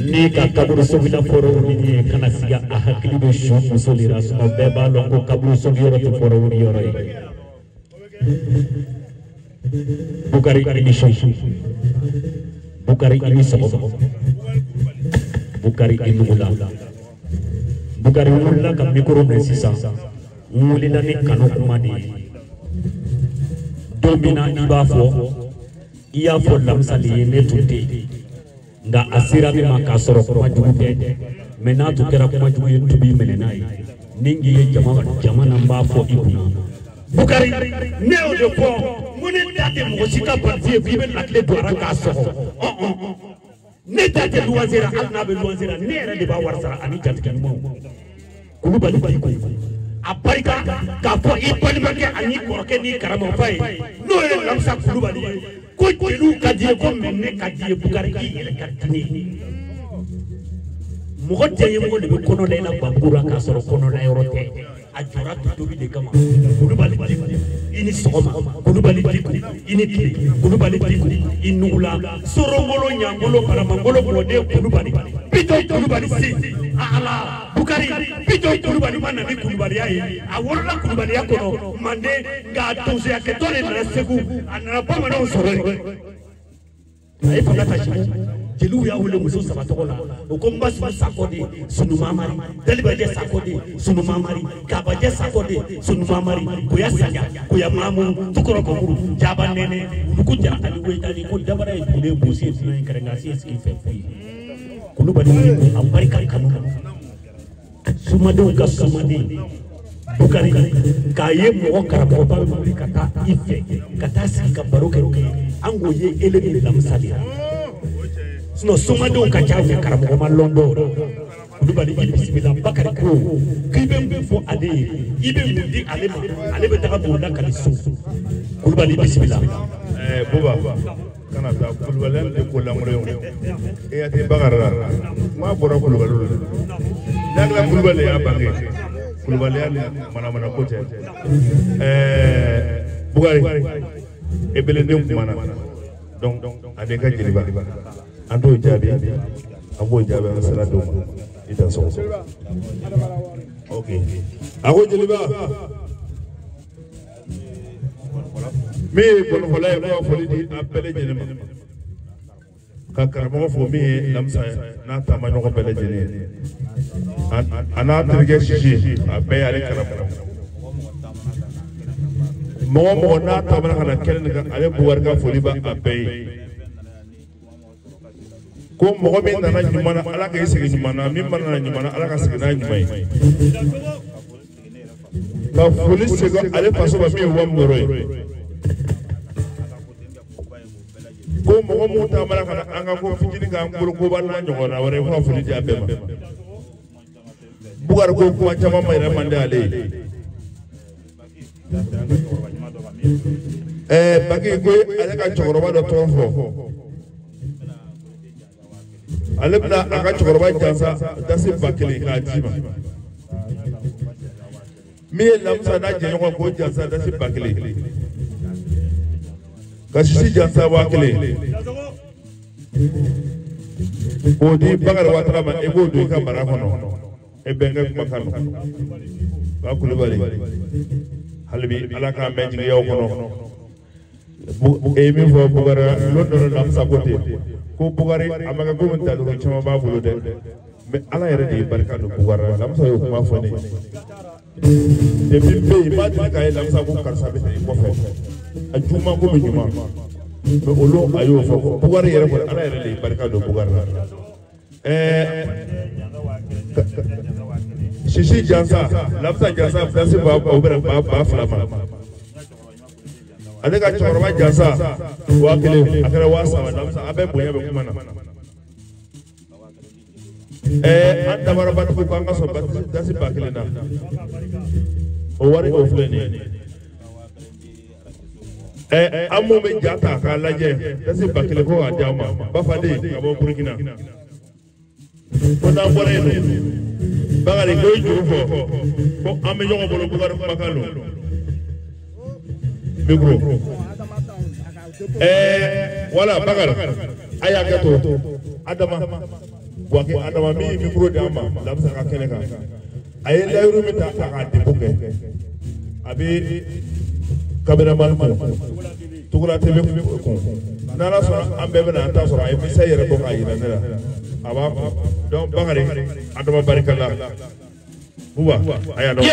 ni ka kaburu sogina fɔrɔ wuli ye kana siga a hakili bɛ su muso de la sinɔn bɛɛ b'a lɔn ko kaburu sogi yɔrɔ tɛ fɔrɔ wuli yɔrɔ ye. Bukari i ni su, Bukari i ni sɔgɔma, Bukari i nugula. Bukari wulila ka mikoro minɛ sisan, n wulila ni kanu kuma de ye. Don min na i b'a fɔ, i y'a fɔ Lamisa le ye ne tun tɛ yen. Nka a sera ne ma k'a sɔrɔ kuma jugu tɛ. Mɛ n'a tun kɛra kuma jugu ye, n tun b'i minɛ n'a ye. Ni n k'i ye jama jama na n b'a fɔ i kunna. Bukari, ne y'o de fɔ, n ko ne da tɛ mɔgɔ si ka parti ye k'i bɛ lakile don a la k'a sɔgɔ. Ne da tɛ luwanse la, hali n'a bɛ luwanse la, ne yɛrɛ de b'a wari sara ani jatigɛ ɲumanw. Kulubali Diko, a barika k'a fɔ i balimakɛ ani kɔrɔkɛ n'i karamɔgɔba ye, n'o ye Lamisa Kulubali ye, ko jeliw ka di ye, ko mɛ ne ka di ye, Bukari i yɛrɛ ka di ne ye. Mɔgɔ diyaɲɛmɔgɔ de bɛ kɔnɔ da i la Babugu la k'a sɔrɔ kɔnɔda yɔrɔ tɛ. A jɔra tobi de kama. Kulubali Diko i ni sɔgɔma, Kulubali Diko i ni tile, Kulubali Diko i nugula, Sorongolo ɲangolo baramangolo mɔden Kulubali, Bitɔn Kulubali si ala Bukari Bitɔn Kulubali ma na ni kulubaliya ye, a wolola kulubaliya kɔnɔ Manden, nka a donsoyakɛtɔ de nana Segu, a nana bamananw sɔrɔ yen. A ye fanga ta sini. Jeliw y'a wele muso saba tɔgɔ la, o ko n ba Sakɔ de Sunumamari, Dalibajɛ Sakɔ de Sunumamari, Kabajɛ Sakɔ de Sunumamari, Koya Saja, Koya Mamu, Tukɔrɔ Kɔmuru, Jaba Nɛnɛ, Wuluku Jara ani Wetani, ko dabara ye dugulen bosi ye dunan ye kɛrɛnkasi ye sigi fɛn foyi ye. Kulubali a barika kanu na. Sumadenw ka sumaden Bukari k'a ye mɔgɔ karamɔgɔba bɛ wuli ka taa i fɛ ka taa sigi ka baro kɛ an k'o ye ele ni Lamisa de la. Sinon somadenw ka ca mɛ karamɔgɔ ma lɔn dɔw la. Kulubali i bisimila. Bakari ko k'i bɛ mun fɔ ale ye, i bɛ mun di ale ma, ale bɛ taga mun lakali so. Kulubali i bisimila. Buba kana taa Kulubali de ko lankolon ye o. E ya tɛ Bakari la, n k'a bɔra Kulubali la. N'a kɛra Kulubali y'a bange, Kulubaliya ni manamana ko tɛ. Bukari e belenden kumana donc ani ka jeliba an t'o jaabi, an b'o jaabi an sera d'o ma i da sɔgɔ. Ok, a ko jeliba min ye gɔnifɔla ye, ko ka foli di a bɛɛ lajɛlen ma, ka karamɔgɔ fo min ye Lamisa ye n'a taama ɲɔgɔn bɛɛ lajɛlen ye, a n'a terikɛ Sisi, a bɛɛ y'ale karamɔgɔ. Mɔgɔ mɔgɔ n'a taamana ka na kɛnɛ nin kan, ale Bukari ka foli b'a bɛɛ ye. Ko mɔgɔ min nana ɲuman na, Ala k'e segin ɲuman na, min mana na ɲuman na, Ala ka segin n'a ɲuman ye. Ka foli segin ale faso ma min ye Wamukɔrɔ ye. Ko mɔgɔ mun taamana ka na an ka ko fitinin k'an bolo koba n'a ɲɔgɔnna wɛrɛ, ko ka foli di a bɛɛ ma. Bukari ko kuma caman ma yɛrɛ man di ale ye. Baki ko ale ka cɛkɔrɔba dɔ tɔgɔ fɔ. Ale bɛna a ka cɛkɔrɔba jansa dasi 1000 k'a d'i ma. Min ye Lamisa n'a jɛɲɔgɔn k'o jansa dasi 1000. Ka sisi jansa 1000. K'o di Bakari Watara ma, e b'o don i ka mara kɔnɔ. E bɛnkɛ kumakan don. Ba Kulubali hali bi Ala k'an bɛn jigiyaw kɔnɔ. E ye min fɔ Bukari lon dɔ la Lamisa ko ten ko Bukari a ma kɛ komi dalugu caman b'a bolo dɛ, mɛ Ala yɛrɛ de ye barika don Bukari la. Lamisa y'o kuma fɔ ne ye depuis n bɛ yen, n b'a deli k'a ye Lamisa ko karisa bɛ taa i kɔfɛ, a juguman komi ɲuman. Mais olu a y'o fɔ ko Bukari yɛrɛ kɔni Ala yɛrɛ de ye barika don Bukari la. Sisi Jansa, Lamsa Jansa, Dasi ba o bɛna 2000 ma. Ale ka cɛkɔrɔba Jansa 1000 a kɛra 3000 Lamsa a bɛɛ bonya bɛ kuma na. An dabara batigiw ko an ka sɔn dasi 1000 na. O wari o filɛ nin ye. An mun bɛ ja ta k'a lajɛ dasi 1000 ko k'a di an ma Bafaden ka bɔ Burukina. Ko n'an bɔra yen nɔ Bakari ko i juru fɔ ko an bɛ ɲɔgɔn bolo Bukari kumakan don. Micro. Wala Bakari a y'a kɛ to Adama Buwake Adama min ye micro di an ma Lamisa ka kɛnɛ kan a ye layiru min ta k'a depo kɛ a bɛ caméraman kun Togola TV kun n'Ala sɔnna an bɛɛ bɛna an ta sɔrɔ a ye misa yɛrɛ bɔ k'a yira ne la a b'a kun donc Bakari Adama barika la Buba a y'a dɔn. Yeah!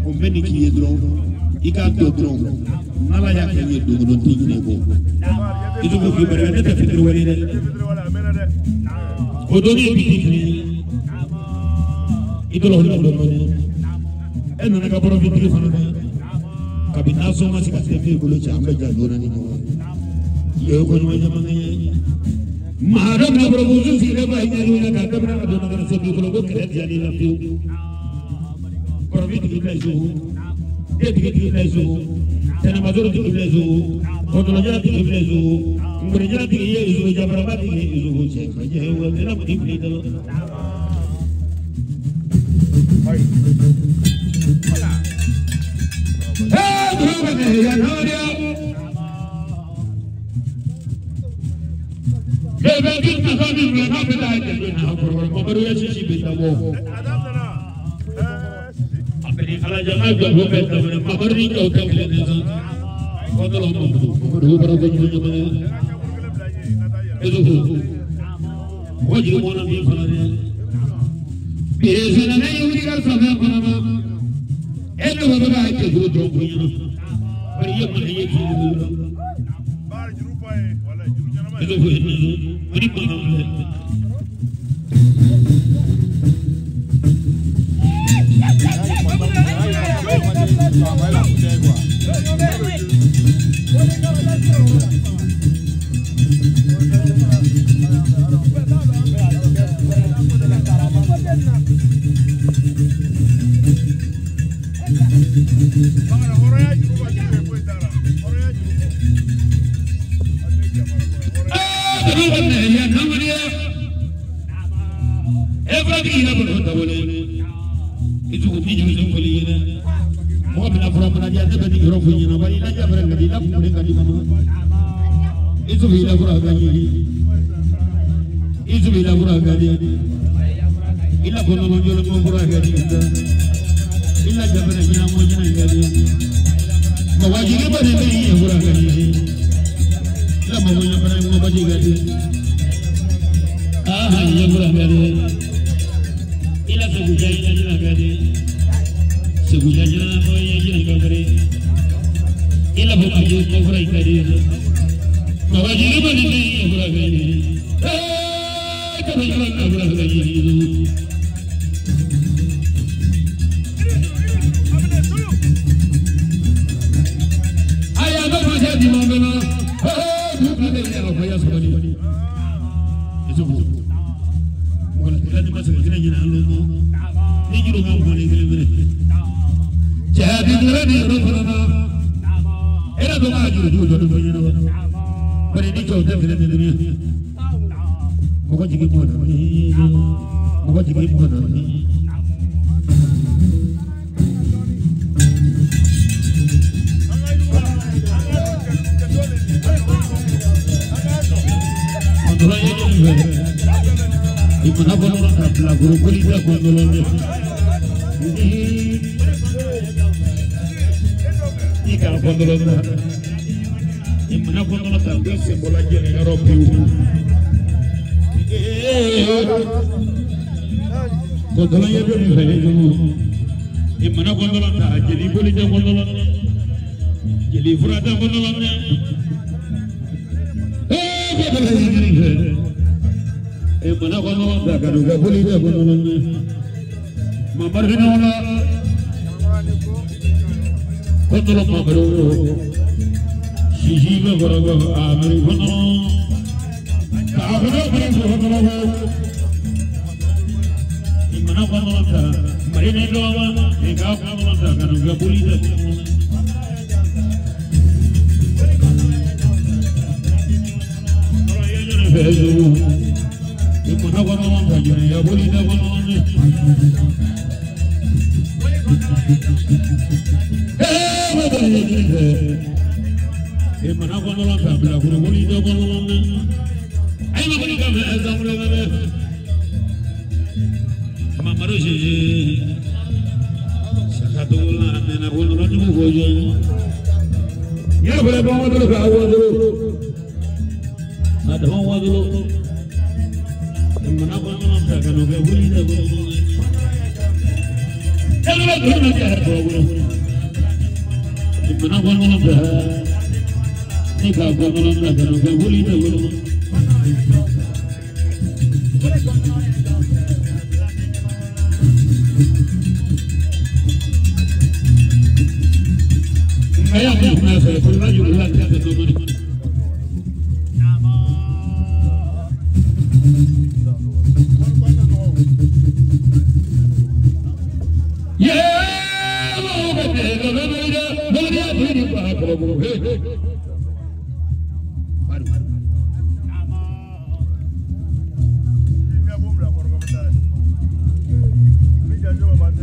A ko n bɛ nin k'i ye dɔrɔn i k'a dɔn dɔrɔn n'ala y'a kɛ n ye don o don n tɛ ɲinɛ i kɔ i t'o k'i barika ne tɛ fitiriwale ye dɛ o dɔnni ye bi tɛ kelen ye i tɔlɔ olu dɔn dɔɔni e nana ka bɔrɔ fitiri fana dɛ kabi nasɔn ma se ka fɛn fɛn bolo cɛ an bɛ ja joona ni ɲɔgɔn ye o ye ko ɲuman caman kɛ maa dɔ bɛna bɔrɔ muso sigilen ba ɲɛ ɲɛ k'a daminɛ ka donna ka na se dugukolo ko kɛlɛ diyali la pewu kɔrɔfin tigi bila so den tigi tigi bila so tɛnɛmasɔrɔ tigi bila so kɔtɔlɔjala tigi bila so ngɔnijala tigi ye so jabaraba tigi ye so cɛ ka jɛ wa ne la tigi fili dɔ.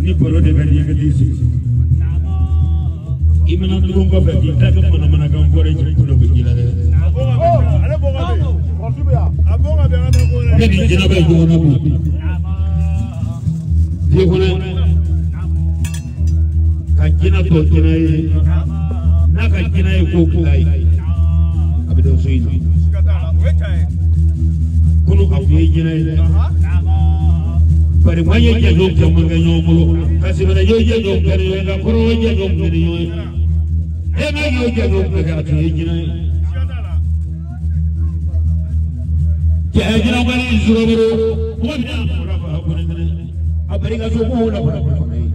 Ni baro de bɛ n'i ka t'i sigi i mana tugun kɔfɛ k'i ta kɛ manamanakan fɔ dɛ ko dɔ bɛ k'i la dɛ. Ne ni jinɛ bɛ ɲɔgɔn na bi diɲɛ kɔnɔ ka jinɛ tɔ jinɛ ye n'a ka jinɛ ye ko kila ye a bɛ dɔn so in na kunu a kun ye jinɛ ye dɛ. Bari maa ye jɛjɔ caman kɛ ɲɔgɔn bolo ka sɛbɛnna ye jɛjɔ kɛ ɲɔgɔn ye ka kɔrɔ jɛjɔ kɛ ɲɔgɔn ye e ma y'o jɛjɔ kɛ a tun ye jinɛ ye. Cɛ jinɛ kɔni sɔrɔ bolo mɔgɔ min y'a fɔra fa kɔni minɛ a bari ka so ko la fana fana ye.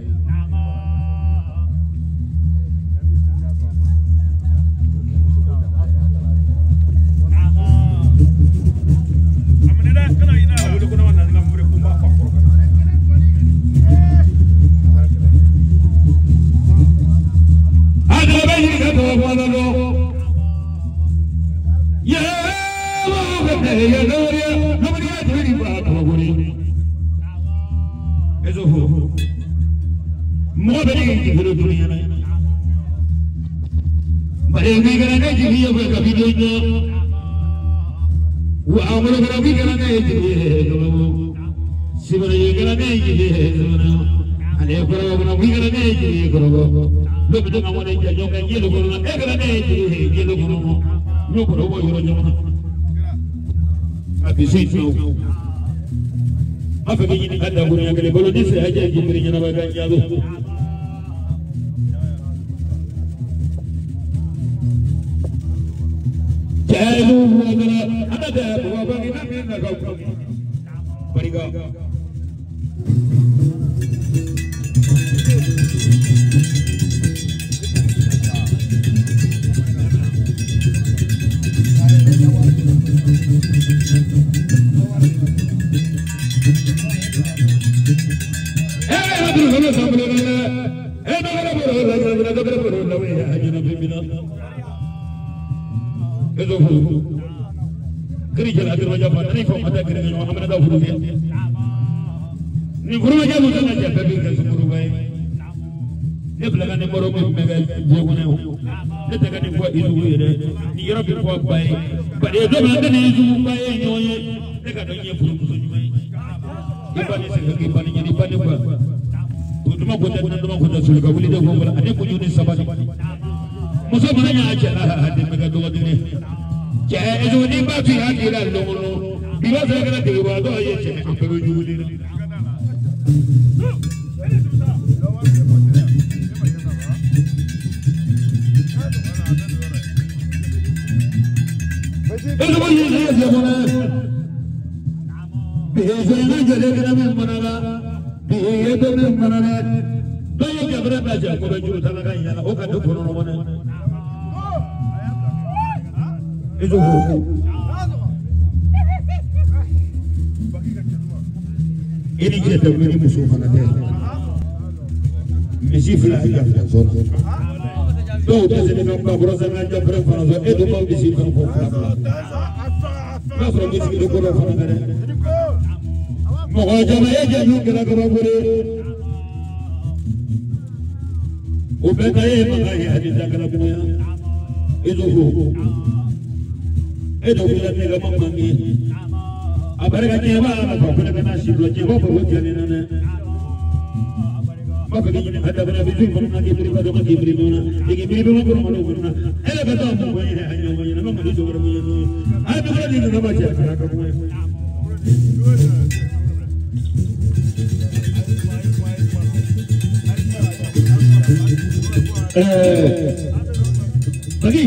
Baki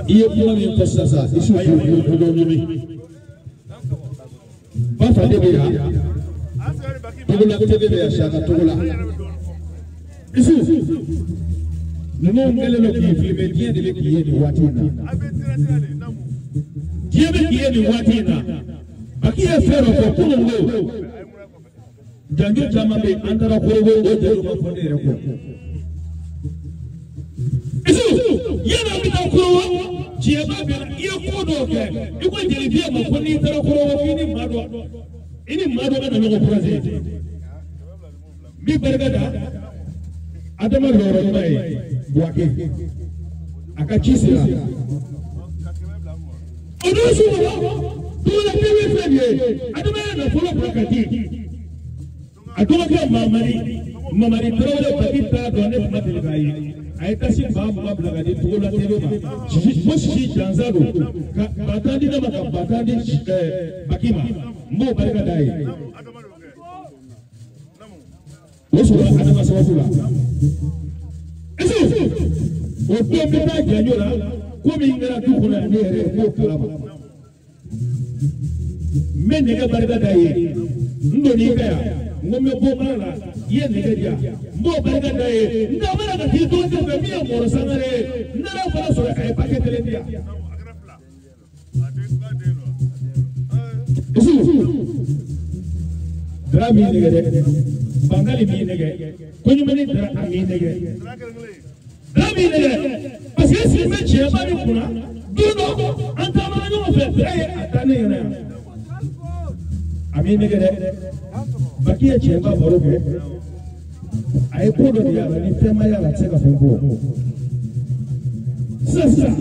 i ye kuma min fɔ sisan Isu ɲimi ba fa de bɛ yan Togola TV bɛ yan Siyaka Togola Isu ninnu kɛlen don k'i filime diɲɛ de bɛ k'i ye nin waati in na diɲɛ bɛ k'i ye nin waati in na Baki ye fɛn dɔ fɔ kunun ko janjo caman bɛ yen an taara Korogo o janjo ma fɔ ne yɛrɛ kɔ Isu yala an bɛ taa Korogo tiɲɛba bɛ na i ye ko dɔw kɛ i ko jelibiye ma ko n'i taara Korogo k'i ni maa dɔ i ni maa dɔ ka na ɲɔgɔn kurase n b'i barika da Adama lɔrɔ ɲuman ye Buwake a ka ci sera o don su kɔnɔ Togola TV filɛ nin ye Adama ye nafolo bila ka di a dɔgɔkɛ Mamadi Tarawele Baki t'a dɔn ne tun ma deli k'a ye a ye tasi 20,000 bila ka di Togola TV ma ko sisi jansa don ka 10,000 di ne ma ka 10,000 di Baki ma n b'o barika d'a ye o sɔrɔla Adama sababu la Isu o don n bɛ taa janjo la ko min kɛra du kɔnɔ yan ne yɛrɛ n b'o kalama n bɛ nɛgɛ barika d'a ye n donn'i ka yan n ko n bɛ bɔ baara la i ye nɛgɛ di yan n b'o barika d'a ye n taamana ka t'i dɔgɔkɛ fɛ min ye Mɔrɔ Sangare ye n nana fana sɔrɔ a ye paquet kelen di yan. Isu Dara m'i nɛgɛ dɛ Bangali m'i nɛgɛ Koɲumani Dara a m'i nɛgɛ Dara m'i nɛgɛ parce que sigi bɛ tiɲɛba min kunna don dɔ an taamana ɲɔgɔn fɛ Dara ye a ta ne ɲɛna yan a m'i nɛgɛ dɛ Baki ye tiɲɛba baro kɛ a ye ko dɔ de y'a la ni fɛn ma y'a la a tɛ se ka fɛn fɔ sisan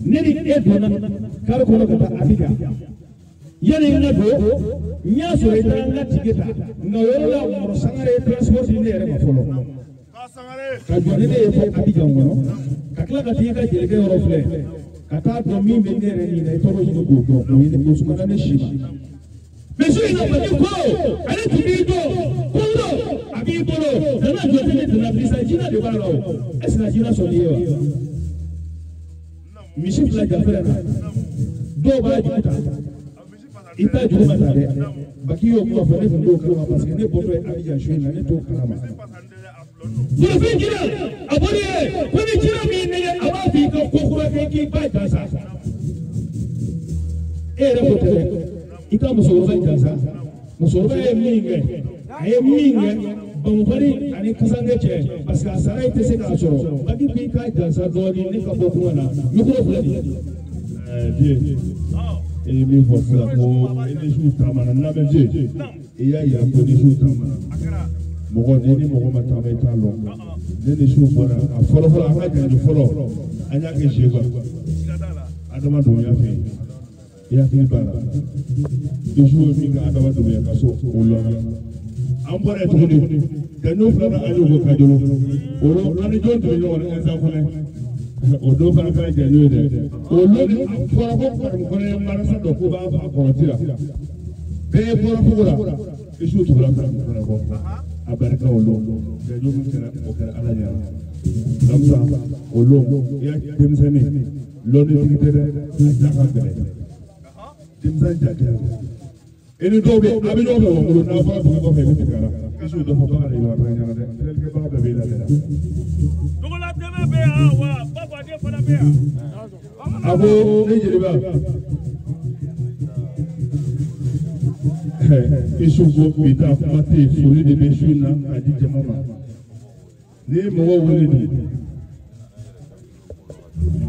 ne ni e donna kari kɔnɔ ka taa Abidjan yanni n ka don n y'a sɔrɔ i taara n ka tike ta nka o yɔrɔ la Mɔrɔ Sangare ye transport di ne yɛrɛ ma fɔlɔ ka jɔ ni ne ye fo Abidjan kɔnɔ ka tila ka t'i ka jelikɛ yɔrɔ filɛ ka taa dɔn min bɛ ne yɛrɛ ɲini na i tɔgɔ ɲini k'o dɔn o ye o sumana ne si ma. Mais su in na Baki ko ale tun b'i dɔn ko dɔ a b'i bolo nana jɔ tɛ ne tɛna bisa jinɛ de b'a la o est ce que jinɛ sɔnni ye wa misi fila jafɛrɛ na dɔw b'a juru ta i t'a juru ma ta dɛ Baki y'o kuma fɔ ne tun t'o kalama parce que ne bɔtɔ ye Abidjan su in na ne t'o kalama. Bolofɛn jinɛ a bɔr'i ye ko ni jinɛ m'i nɛgɛ a b'a f'i ka ko kura kɛ k'i ba jansa e yɛrɛ ko tɛ dɛ i ka musokɔrɔba jansa musokɔrɔba ye min kɛ a ye min kɛ Bamufari ani Kasange cɛ parce que a sara i tɛ se k'a sɔrɔ Baki b'i ka jansa dɔɔnin ne ka bɔ kuma na micro filɛ nin ye. Dieu i ye min fɔ sisan ko i ni su taamana n lamɛn Dieu i y'a yira ko ni su taamana mɔgɔ ni ni mɔgɔ ma taama i t'a lɔn ne ni su bɔra a fɔlɔ fɔlɔ an ka janjo fɔlɔ an y'a kɛ Seba Adama Doumbouya fɛ yen i hakili b'a la Isu ye min kɛ Adama Doumbouya ka so o lɔnna an bɔra yen tuguni janjo filanan an y'o kɛ Kajolo o an ni jɔn tun bɛ ɲɔgɔn na Ɛnsa Kɔnɛ o don fana kɛra janjo ye dɛ o lon de a fɔra ko Karimu Kɔnɛ ye marasa dɔ k'o b'a a kɔrɔti la bɛɛ bɔra fogo la Isu tugura Karimu Kɔnɛ kɔ a barika o lon janjo min kɛra o kɛra Ala ɲɛna Lamisa o lon i y'a denmisɛnnin lɔnnitigi tɛ dɛ a ja ka gɛlɛn denmisɛn ja tɛ i ni dɔw bɛ a bɛ ɲɔgɔn fɛ Wangolo n'a bɔra dugu kɔfɛ i bɛ tigɛ a la Isu dɔ fɔ bagan de b'a ɲɛna dɛ filɛlikɛbaga bɛɛ b'i lamɛn. Togola TV bɛ yan wa Babaden fana bɛ yan. A ko ne jeliba Isu ko bi taa kuma tɛ yen foli de bɛ su in na k'a di jama ma n'i ye mɔgɔw wele dun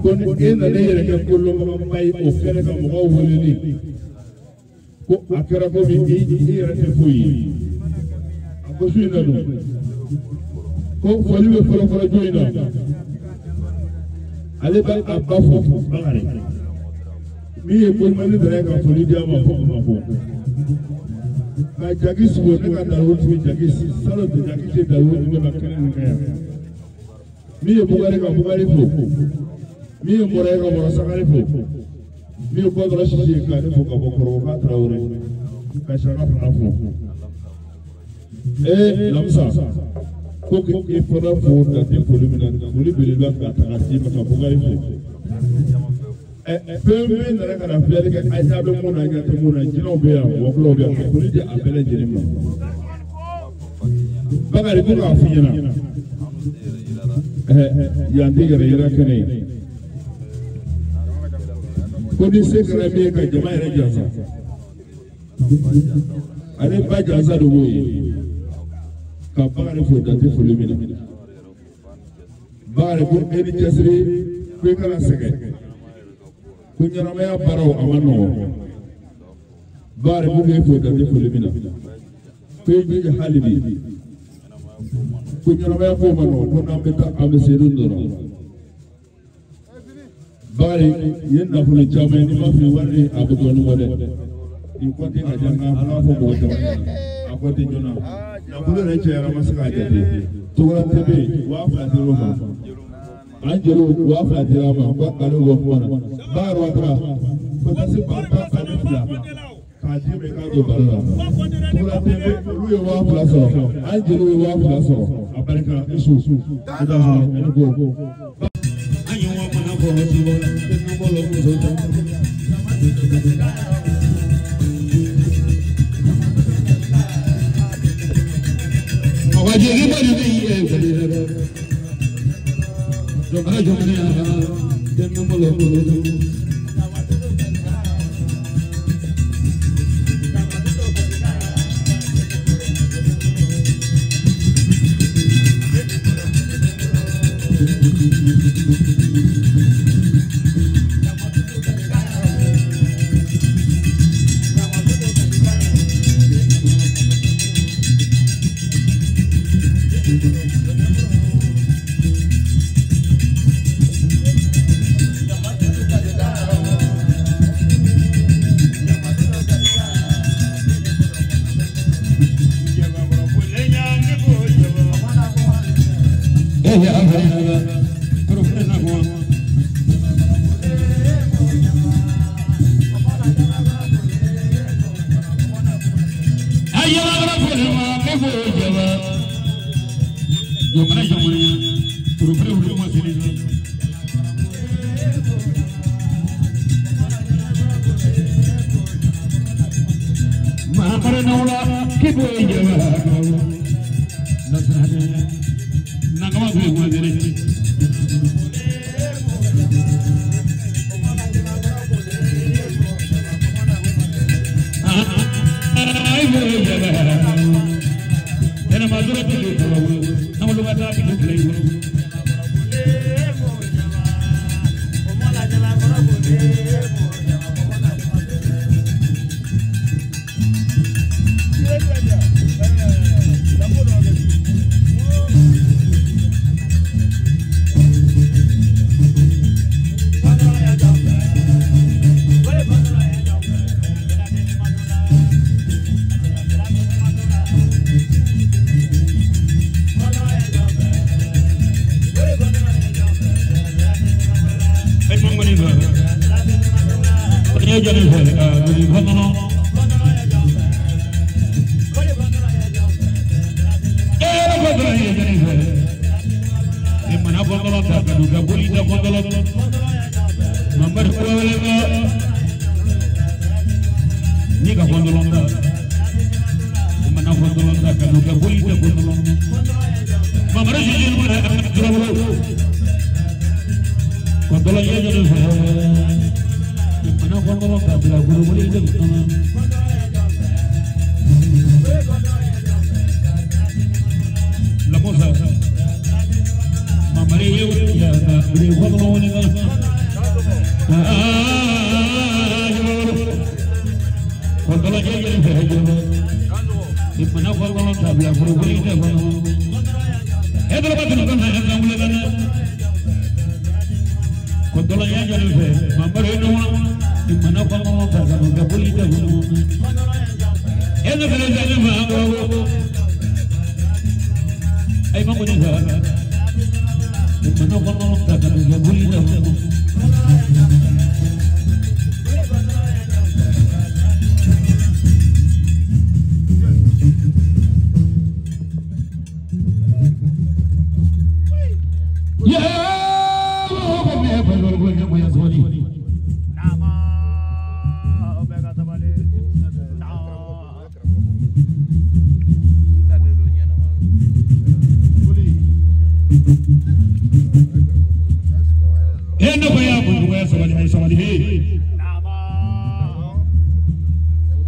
ko ni e nana e yɛrɛ kɛ kolonbagaba ye o kɛnɛ kan mɔgɔw weleli ko a kɛra komi i yɛrɛ tɛ foyi ye a ko su in na dun ko foli bɛ fɔlɔ fɔlɔ jɔn in na ale bɛ a ba fo Bakari min ye koɲumanni dara ye ka foli di a ma fo Bamakɔ ka jaki sugo ne ka darutigi jaki salo tɛ jaki tɛ darutigi ne ma kɛnɛ nin kan yan min ye Bukari ka Bukari fo min ye Mɔrɔ ye ka Mɔrɔ Sangare fo min ye Kɔdɔrɔ Sisi ye k'ale fo ka bɔ Kɔrɔbɔ k'a Tarawele ka Saka fana fo ee Lamisa Ko k'e fana fo dante foli min na foli belebeleba ka ta ka s'i ma ka Bukari fo. Fɛn fɛn nana ka na filɛli kɛ Ayisa bɛ mun na ɲɛ tɛ mun na jinɛw bɛ yan wɔkulɔw bɛ yan ka foli di a bɛɛ lajɛlen ma. Bakari ko k'a f'i ɲɛna yan tɛ yɛrɛ yira kɛnɛ ye. Ko ni se kɛra min ye ka jama yɛrɛ jansa ale ba jansa de b'o ye ka Bakari fo dante foli min na. Bakari ko e ni cɛsiri ko i kana sɛgɛn ko ɲɛnamaya baaraw a ma nɔgɔn. Bakari ko k'e fo dante foli min na ko e jija hali bi ko ɲɛnamaya ko ma nɔgɔn ko n'an bɛ taa an bɛ se don dɔ la. Bakari ye nafolo caman ye n'i ma fili wari a bɛ dɔɔnin bɔ dɛ. Nin kɔnte ka ca nka an b'a fɔ mɔgɔ caman ɲɛna a kɔnte joona nafolo yɛrɛ cayara ma se k'a jate. Togola TV 2000 dir'o ma an jeliw 2000 dir'a ma ko ale bɔ kuma na. Bakari Watara fatasi 10,002 k'a d'i ma i k'a don baro la. Togola TV olu ye 2000 sɔrɔ an jeliw ye 2000 sɔrɔ a barika Isu i b'a sɔrɔ ani ko.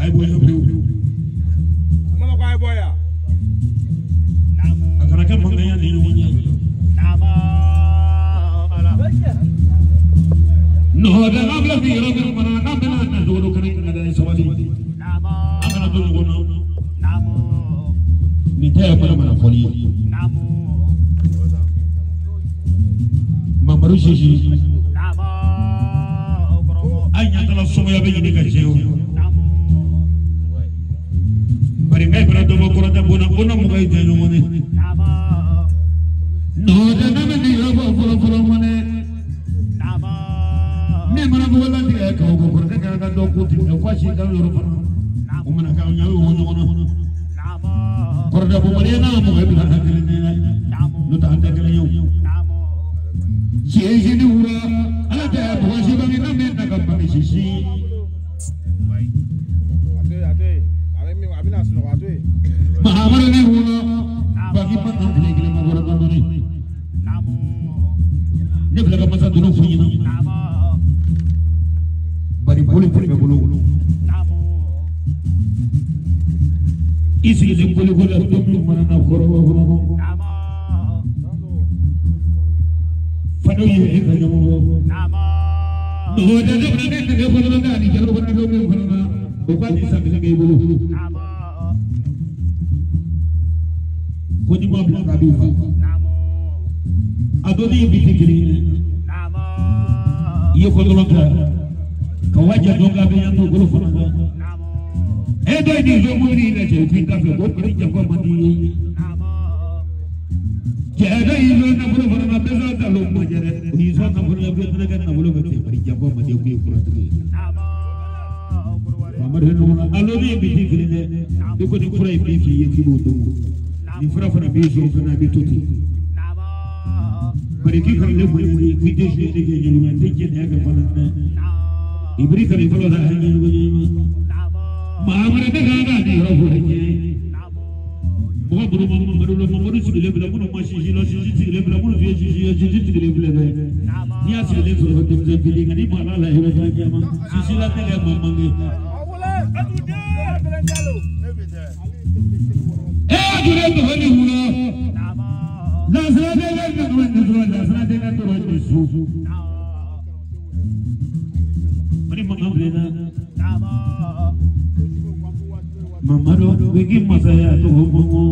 A ye bonya pewu. A kana kɛ mankan ye ni ɲɔgɔn cɛ. Nɔhɔdɛ n'an filɛ nin yɔrɔ min fana n'an bɛna na cogo dɔ kɛnɛ kan ka da ye sabali. An kana to ɲɔgɔn na. Nin tɛ ye mana mana fɔli ye. Mamadu Sisi. An ɲɛ tala somaya bɛ ɲini ka tiɲɛ o. Bari nka fana dɔ bɔ kɔrɔtɛ bonna o na mɔgɔ ye jɛ ɲɔgɔn ye. Nɔhɔdɛ n'an bɛ nin yɔrɔ bɔ fɔlɔ fɔlɔ mɔnɛ. Ne mana bɔ latigɛ ka o kɔrɔkɛ kan ka dɔ ko ten fo a si kan yɔrɔ fana o mana k'aw ɲɛ o ɲɔgɔn na. Kɔrɔkɛ bɔbɔli n'a mɔgɔ ye bila an kelen ye n'o tɛ an tɛ kelen ye o. Sisi ni wura ala tɛ mɔgɔ si bange n'a bɛ na ka bange sisi. Mahamadu ni wura baki ma an fili kelen ma bɔra dɔɔni. Ne filɛ ka masa dunun f'u ɲɛna. Bari bolo tɛ bɛ bolo. I sigilen koliko la don min mana na kɔrɔbɔ kɔrɔbɔ. Fado ye e ka ɲɔgɔn bɔ. Nɔgɔya ne fana ne nɛgɛ fana na ani jalo fana don min fana na o ka di san kelen kɛ i bolo. Ko ni ma bila k'a b'i fa. A dɔnni ye bi tɛ kelen ye. I ye kɔlɔlɔ ta. Ka waja dɔn k'a bɛ yan dugukolo fana kan. E dɔ ye nin fɛn mun ni lajɛ k'i ta fɛ ko kɔni jago man di ye. Cɛ dɔ y'i sɔn nafolo fana na bɛɛ sɔn ta lon ma jɛ dɛ. O y'i sɔn nafolo la bɛɛ fana ka nafolo bɛ ten bari jago man di ye k'u ye kuratigi ye. Mamadu ɲɔgɔn na a lɔnni ye bi ti kelen dɛ. I ko ni fura ye min f'i ye k'i b'o dɔn. Nin fura fana b'i sɔn fana a bɛ to ten. Bari k'i kana ne bonya ye k'i tɛ suyɛli kɛ ɲɛnama tɛ jɛnɛya kɛ fana dɛ. Ibiri kana fɔlɔ la an ɲɛnama ɲɛnama. Mahamadu ne kan ka nin yɔrɔ fɔ ɲɛ. Mɔgɔ minnu ma Mamadu la Mamadu sigilen filɛ minnu ma sisi la sisi sigilen filɛ minnu tun ye sisi ye sisi sigilen filɛ dɛ. N'i y'a sigilen sɔrɔ denmisɛn fitinin nka n'i banna la i bɛ taa jɛma. Sisi la tɛ kɛ maa manke. Ee jure tɔgɔ ni wula. Lasana tɛ kɛ nɔgɔ ni sɔrɔ lasana tɛ kɛ tɔɔrɔ ni su. Mali mankan filɛ na. Mamadu wigi masaya tɔgɔ mɔgɔ.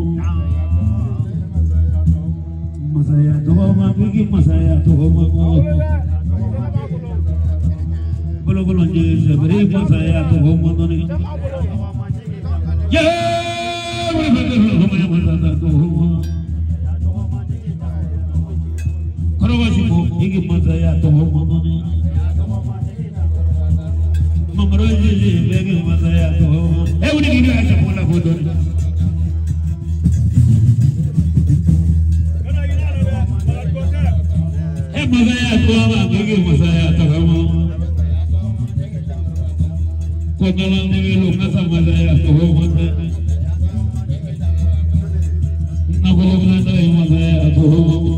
Masaya tɔgɔ ma wigi masaya tɔgɔ mɔgɔ. Bolokolo jɛ sɛbɛri masaya tɔgɔ mɔgɔ. Yee wuli bɛ kɛ masaya tɔgɔ mɔgɔ. Kɔrɔba siko wigi masaya tɔgɔ mɔgɔ. Mamadu jɛ wigi masaya tɔgɔ mɔgɔ. E wuli k'i bɛ a cɛ la ko dɔɔni. E masaya tɔgɔ ma wigi masaya tɔgɔ mɔgɔ. Kɔtɔlɔ nege lo masa masaya tɔgɔ mɔgɔ. Nafolo fana ye masaya tɔgɔ mɔgɔ.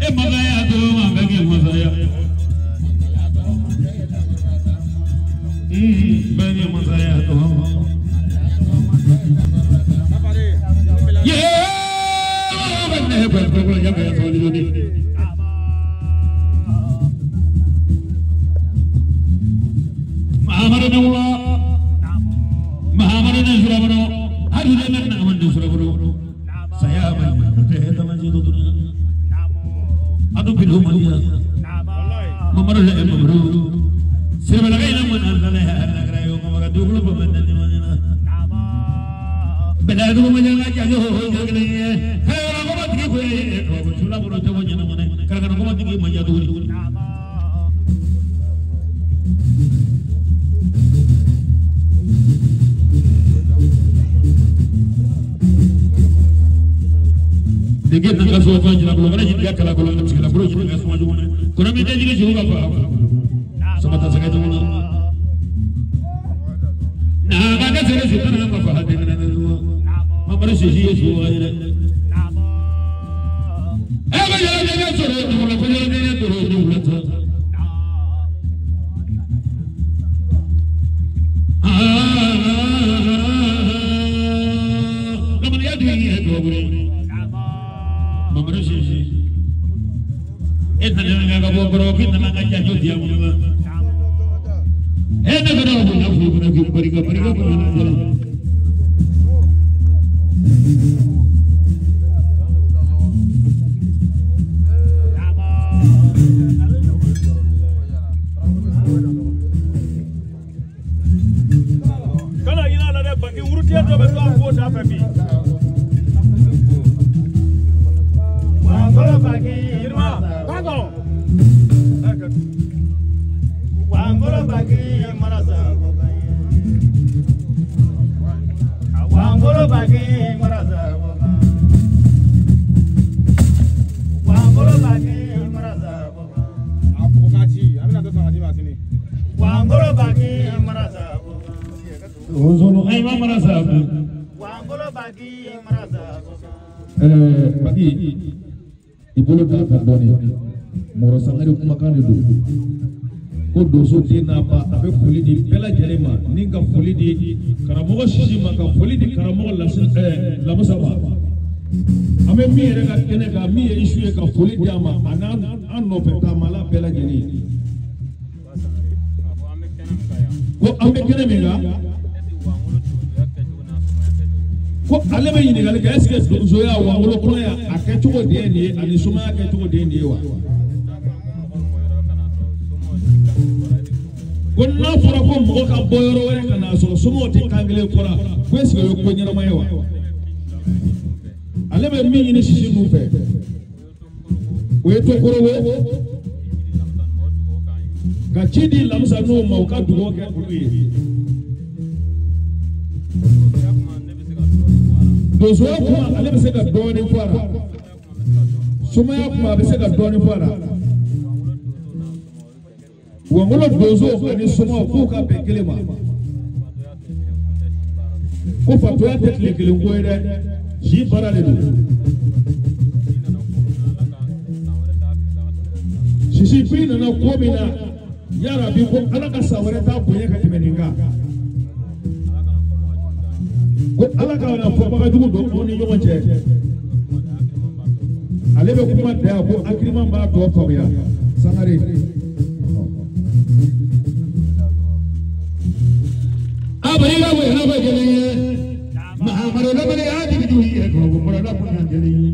E masaya tɔgɔ ma wigi masaya. Bẹ́ẹ̀ni masaya tɔgɔ ma. Yee bẹ́ẹ̀ni bẹ́ẹ̀ bẹ́ẹ̀ yẹ bẹ́ẹ̀ sɔrɔ lórí. Mahamadu ne wula Mahamadu ne surabolo hali ne ne ne surabolo saya ma yi o tɛ tamaji dɔ dun a dun bi don mali la Mamadu le Mamadu. Sirabala ina mun alala ya kara yo ma dugulu ba man ni man na bela dugu ma janga jajo ho jagale kara ko ma tigi ko ye ko sula bolo to ko nyana mone kara ko ma tigi ma jadu dege na ka so fa jira bolo bala jira kala ko la sikala bolo jira so ma jumone ko na mi de jigi juga fa sama ta saka jumona na ga ga sere sitana ma fa de na na ma bare sisi ye so wa jira e ba jira de so ro ko ko jira de to ro ni wala ta k'i nana an ka janjo di yan ma. E ne fana ko n ka foli fana k'i barika barika bonya na jala. Kana ɲinɛ a la dɛ, Baki wurutiyɛ dɔ bɛ to a ko da fɛ bi. Wangolo baki yirima. Wangolo baki marasa. Wangolo baki marasa. Wangolo baki marasa. Wangolo baki marasa. Wonzolo ay ma marasa. Wangolo baki marasa. Baki i bolo da kan dɔɔni Mɔrɔ Sangare kumakan de don ko donso den n'a ba a bɛ foli di bɛɛ lajɛlen ma ni ka foli di karamɔgɔ Sisi ma ka foli di karamɔgɔ Lamusa ma an bɛ min yɛrɛ ka kɛnɛ kan min ye isu ye ka foli di a ma a n'an nɔfɛ taamala bɛɛ lajɛlen ko an bɛ kɛnɛ min kan ko ale bɛ ɲininkali kɛ est ce que donsoya wangolo kɔnɔ a kɛcogo de ye nin ye ani sumaya kɛcogo de ye nin ye wa? Ko n'a fɔra ko mɔgɔ ka bɔ yɔrɔ wɛrɛ ka n'a sɔrɔ somaw tɛ kan kelen kɔrɔ ko est ce que o ye ko ɲɛnama ye wa? Ale bɛ min ɲini Sisi ninnu fɛ o ye to korowo ka ci di Lamusa n'o ma u ka dugawu kɛ olu ye. Donsoya kuma ale bɛ se ka dɔɔnin fɔ a la sumaya kuma a bɛ se ka dɔɔnin fɔ a la wangolo donso ani somaw k'u ka bɛn kelen ma ko fatoya tɛ tile kelen ko ye dɛ si baara de don. Sisi ko i nana ko min na yarabi ko Ala ka san wɛrɛ t'a bonya ka tɛmɛ nin kan. Ko Ala ka na fɔbaga jugu don aw ni ɲɔgɔn cɛ ale bɛ kuma da yan ko hakiliman b'a tɔ faamuya Sangare. Abarika bonya ba kelen ye Mahamadu lamini y'a jigi jugu ye k'o mɔrɔla bonya kelen ye.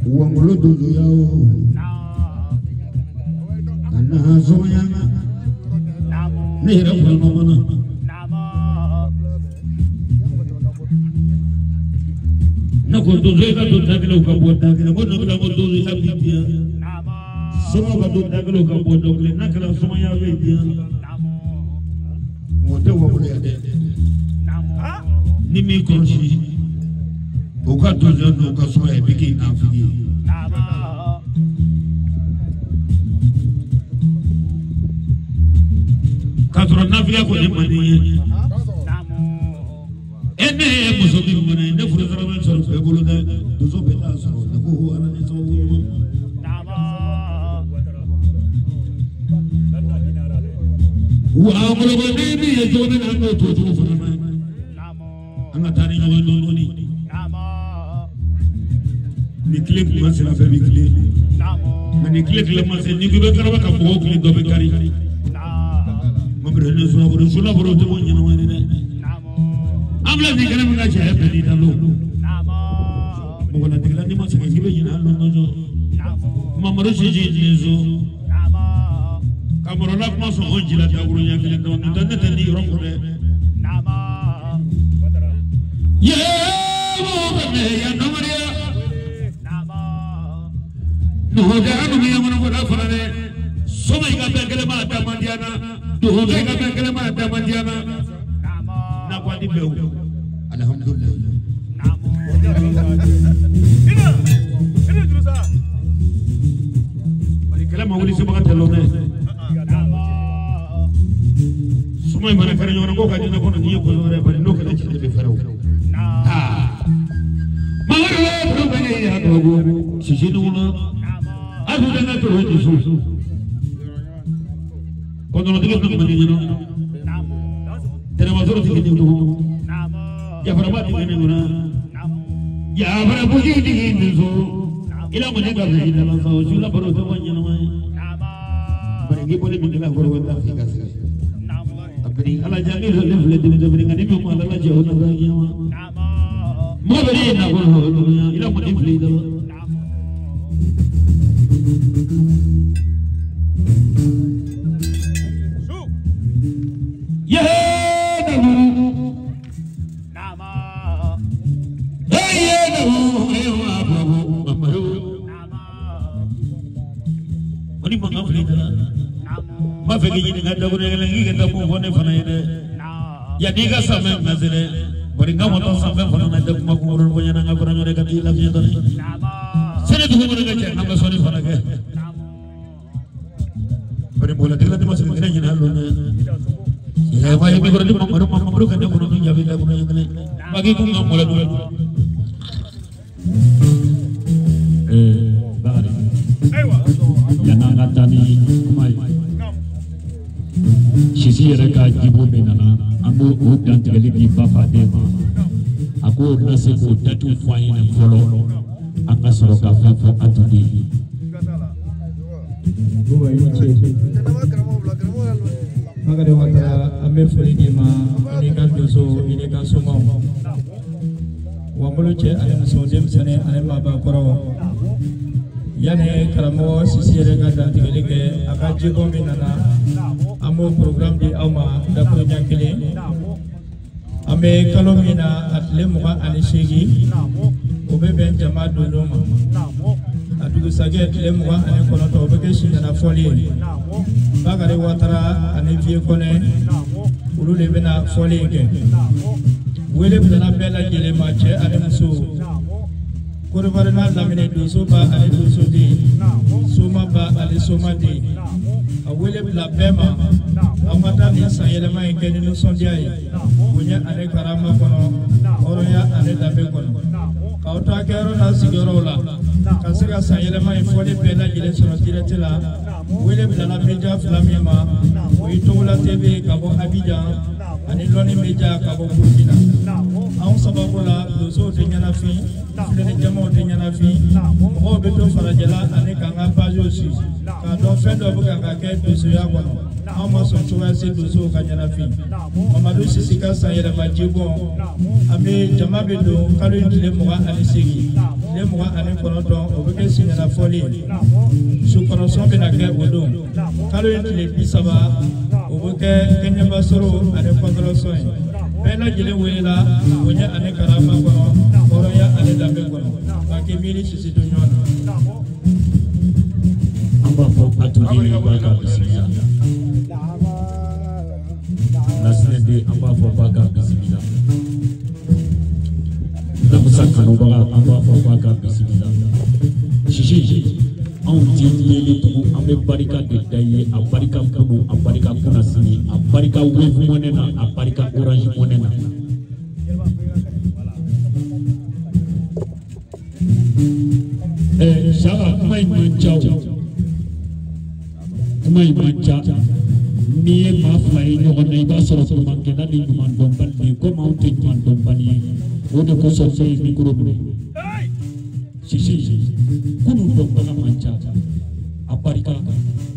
Wangolo donsoya o a n'a sumaya ne yɛrɛ kɔnɔ mana. Ne ko donso i ka don da kelen u ka bɔ da kelen ko ne ko donso i ka bi diya somaw ka don da kelen u ka bɔ da kelen n'a kɛra sumaya bɛ diya o tɛ wangolo ye dɛ ni m'i kɔlɔsi o ka donso n'o ka sumaya i bɛ k'i nafigi ye. K'a sɔrɔ nafigiya kɔni man di n ye. E ne ye muso min minɛ ne furu sɔrɔ bɛ sɔrɔ bɛɛ bolo dɛ donso bɛɛ t'a sɔrɔ ne ko Ala ni sababu ɲuman. Wa angoloba ni min ye cogo min na an k'o to cogo fana na an ka taa ni ɲɔgɔn ye dɔɔni dɔɔni. Ni tile kun ma sira fɛn bɛ tile nka ni tile tile ma se n'i ko i bɛ karaba ka mɔgɔw tile dɔ bɛ kari. Mamadu ne sulabolo sulabolo tɛ ko ɲɛnama ye dɛ. An filɛ nin kɛnɛ min ka cɛ bɛɛ n'i da lo. Mɔgɔ latigɛla n'i ma sɛgɛn k'i bɛ ɲinɛ hali n'o jɔ. Mamadu Sisi nin so. Ka mɔrɔla kuma sɔn o ji la dakuru ɲɛ kelen dɔrɔn nin tɛ ne tɛ nin yɔrɔ kɔ dɛ. Yee mɔgɔ bɛ ne yan nɔmariya. Nuhu tɛ an numu yamana ko da fana dɛ. Soma i ka bɛn kelen ma a da man di an na. Donso i ka bɛn kelen ma a da man di an na. N'a ko a ti bɛn o. Alihamudulilayi. Bari kɛlɛ ma wuli sebaga tɛ lɔ dɛ. Suma in mana kari ɲɔgɔn na ko ka diinɛ kɔnɔ n'i ye ko wɛrɛ bari n'o kɛra cɛ de bɛ fɛrɛ o. Mamadu ye kulo bɛ ye a dɔgɔ sisi ni wula a tun tɛ ne toro ji su. Kɔnɔntɔntigi tun bɛ ɲɛna tɛnɛmasɔrɔ tigi ni dugu jafaraba tigi ni ɲɛna jafara buji tigi ni so Ila mo ne ka fi la sa o jula baro to mo nyana mai. Bari ngi bole min la goro wala fi ka se. Abri ala jami le le de de bari ngani mo ala la je ona ba kiyama. Mo bari na goro ila mo ne fi da. Ya diga sampe nasire bari nga moto sampe fana na de kuma ko ron bonya nga ko nyore ka ti la fi doni sene du mo nga ci nga soni fana ke bari bola dila de masine dina nyina lo ne ya ma yi ko ron mo mo mo ka de ko no jabi da ko no ne bagi ko ngam mola du Bakary yan'an ka taa ni kuma ye sisi yɛrɛ ka jibo min nana an b'o o dantigɛli di ba faden ma a k'o na se k'o datiw fɔ an ɲɛna fɔlɔ an ka sɔrɔ ka fɛn fɔ a tun ye. Buba i ni ce. Bakary Ouattara an bɛ foli d'i ma i n'i ka donso i n'i ka somaw Wangolo cɛ ani muso denmisɛnnin ani maabakɔrɔ yanni karamɔgɔ Sisi yɛrɛ ka dantigɛli kɛ a ka jiko min nana an b'o programme di aw ma dakuruɲɛ kelen an bɛ kalo min na a tile 28 o bɛ bɛn jama dondon ma a dugusajɛ tile 29 o bɛ kɛ siɲɛna fɔli ye Bakary Ouattara ani Vieux Kɔnɛ olu de bɛna fɔli in kɛ wele bilala bɛɛ lajɛlen ma cɛ ani muso Kodowari n'a lamini donso ba ani donso den soma ba ani soma den a wele bila bɛɛ ma aw ka taa nin san yɛlɛma in kɛ ni nisɔndiya ye bonya ani karama kɔnɔ hɔrɔnya ani danbe kɔnɔ k'aw to a kɛyɔrɔ n'a sigiyɔrɔw la ka se ka san yɛlɛma in fɔli bɛɛ lajɛlen sɔrɔ direct la wele bilala media fila min ma o ye Togola TV ka bɔ Abidjan ani Lɔnni Media ka bɔ Burkina anw sababu la donsow tɛ ɲɛnafin filɛli jamaw tɛ ɲɛnafin mɔgɔw bɛ to farajɛla ani k'an ka pagew suivre k'a dɔn fɛn dɔ bɛ ka kɛ donsoya kɔnɔ anw ma sɔn cogoya se donsow ka ɲɛnafin Mamadu Sisi ka san yɛlɛma jibɔn an bɛ jama bɛ don kalo in tile 28 tile 29 o bɛ kɛ siɲɛna fɔli ye sukɔrɔsɔn bɛna kɛ o don kalo in tile 30 o bɛ kɛ kɛɲɛbasɔrɔ ani kɔntɔrɔsɔn ye bɛɛ lajɛlen welela bonya ani karama kɔnɔ hɔrɔnya ani danbe kɔnɔ k'a kɛ miiri sisi don ɲɔgɔn na. An b'a fɔ atelier ye ba ka bisimila Lasinɛ den an b'a fɔ ba ka bisimila Lamusa kanubaga an b'a fɔ ba ka bisimila Sisi anw ti yeli tugun an bɛ barika de da i ye a barika kunu a barika kunna sini a barika Wave Money na a barika Orange Money na. Saka kuma in man ca o kuma in man ca n'i ye maa fila ye ɲɔgɔn na i b'a sɔrɔ ɲumankɛla ni ɲumandɔnbali de ye komi anw tɛ ɲumandɔnbali ye o de kosɔn ne ye mikoro minɛ. Sisi kunun dɔnbaga man ca a barika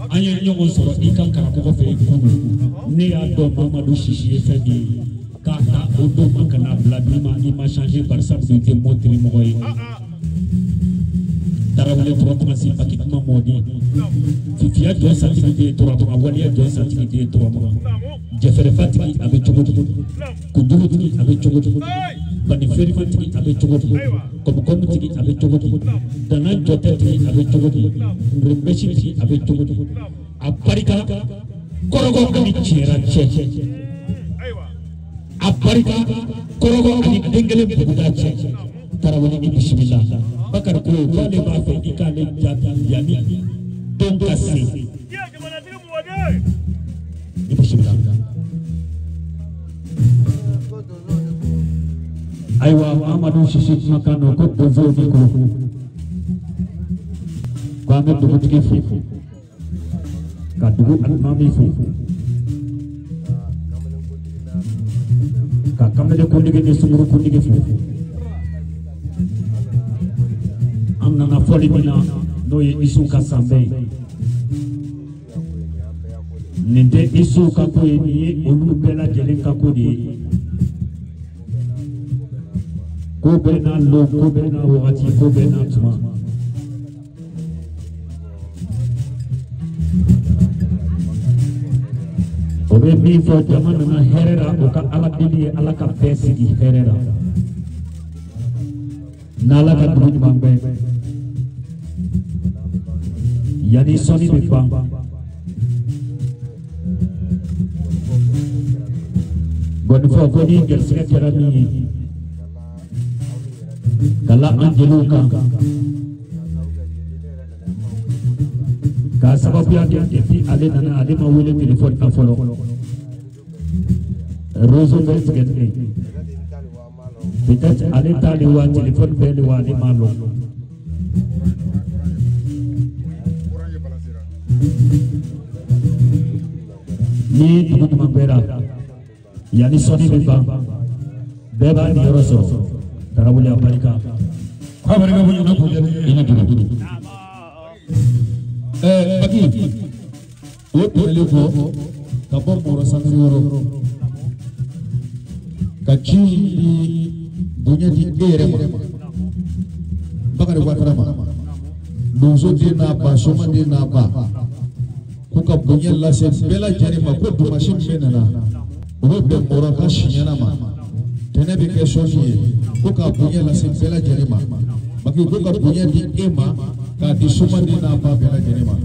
an ye ɲɔgɔn sɔrɔ i ka karamɔgɔ fɛ yen kunun ne y'a dɔn Mamadu Sisi ye fɛn min ye k'a ta o don ma ka n'a bila bi ma i ma changer barisa i tɛ mɔtiri mɔgɔ ye. Tarawele Turamagan Baki kuma mɔden fifiya jɔ satigi den Turamagan waliya jɔ satigi den Turamagan jɛfɛrɛfatigi a bɛ cogo cogo kundugutigi a bɛ cogo cogo banifeerimatigi a bɛ cogo cogo kɔmukɔmutigi a bɛ cogo cogo dana jɔtɛtigi a bɛ cogo cogo nberesitigi a bɛ cogo cogo a barika kɔrɔgɔ ani tiɲɛra cɛ a barika kɔrɔgɔ ani den kelen buguda cɛ Tarawele i bisimila Bakary ko k'ale b'a fɛ i k'ale jaabi yanni don ka se i bisimila. Ayiwa Amadu Sisi kumakan don ko donsow ni ko ko an bɛ dugutigi fo ka dugu alimami fo ka kamalen kuntigi ni sunguru kuntigi fo. An An nana fɔli min na n'o ye Isu ka sanbɛn ye. Nin tɛ Isu ka ko ye, nin ye olu bɛɛ lajɛlen ka ko de ye. Ko bɛɛ n'a lon, ko bɛɛ n'a wagati, ko bɛɛ n'a tuma. O bɛ min fɔ, jama nana hɛrɛ la, o ka Ala deli ye Ala ka bɛɛ sigi hɛrɛ la. N'Ala ka dugu ɲuman bɛɛ. Yanni sɔnni bɛ ban. Gɔnifɔ ko ni garisigɛ kɛra min ye, ka la an jeliw kan. K'a sababuya kɛ depuis ale nana, ale ma wele telefɔni na fɔlɔ. Réseau bɛ tigɛ tigɛ. Peut-être ale t'ale wa téléphone bɛɛ le wa ale m'a lɔn. Ni dugu ɲuman gbɛra, yanni sɔnni bɛ ban, bɛɛ b'a niyɔrɔ sɔrɔ. Tarawele a barika. K'a barika bonya na ko jaabi. I ni dugu. Baki, o tɛmɛnen kɔ ka bɔ Mɔrɔ Sangare yɔrɔ ka ci di bonya di e yɛrɛ ma, Bakari Watara ma, donso den n'a ba, soma den n'a ba, ko ka bonya lase bɛɛ lajɛlen ma, ko dumasi min bɛ nana o bɛ bɛn Mɔrɔ ka siɲɛna ma, tɛnɛ bɛ kɛ sɔnni ye, ko ka bonya lase bɛɛ lajɛlen ma. Baki ko ka bonya di e ma k'a di soma den n'a ba bɛɛ lajɛlen ma.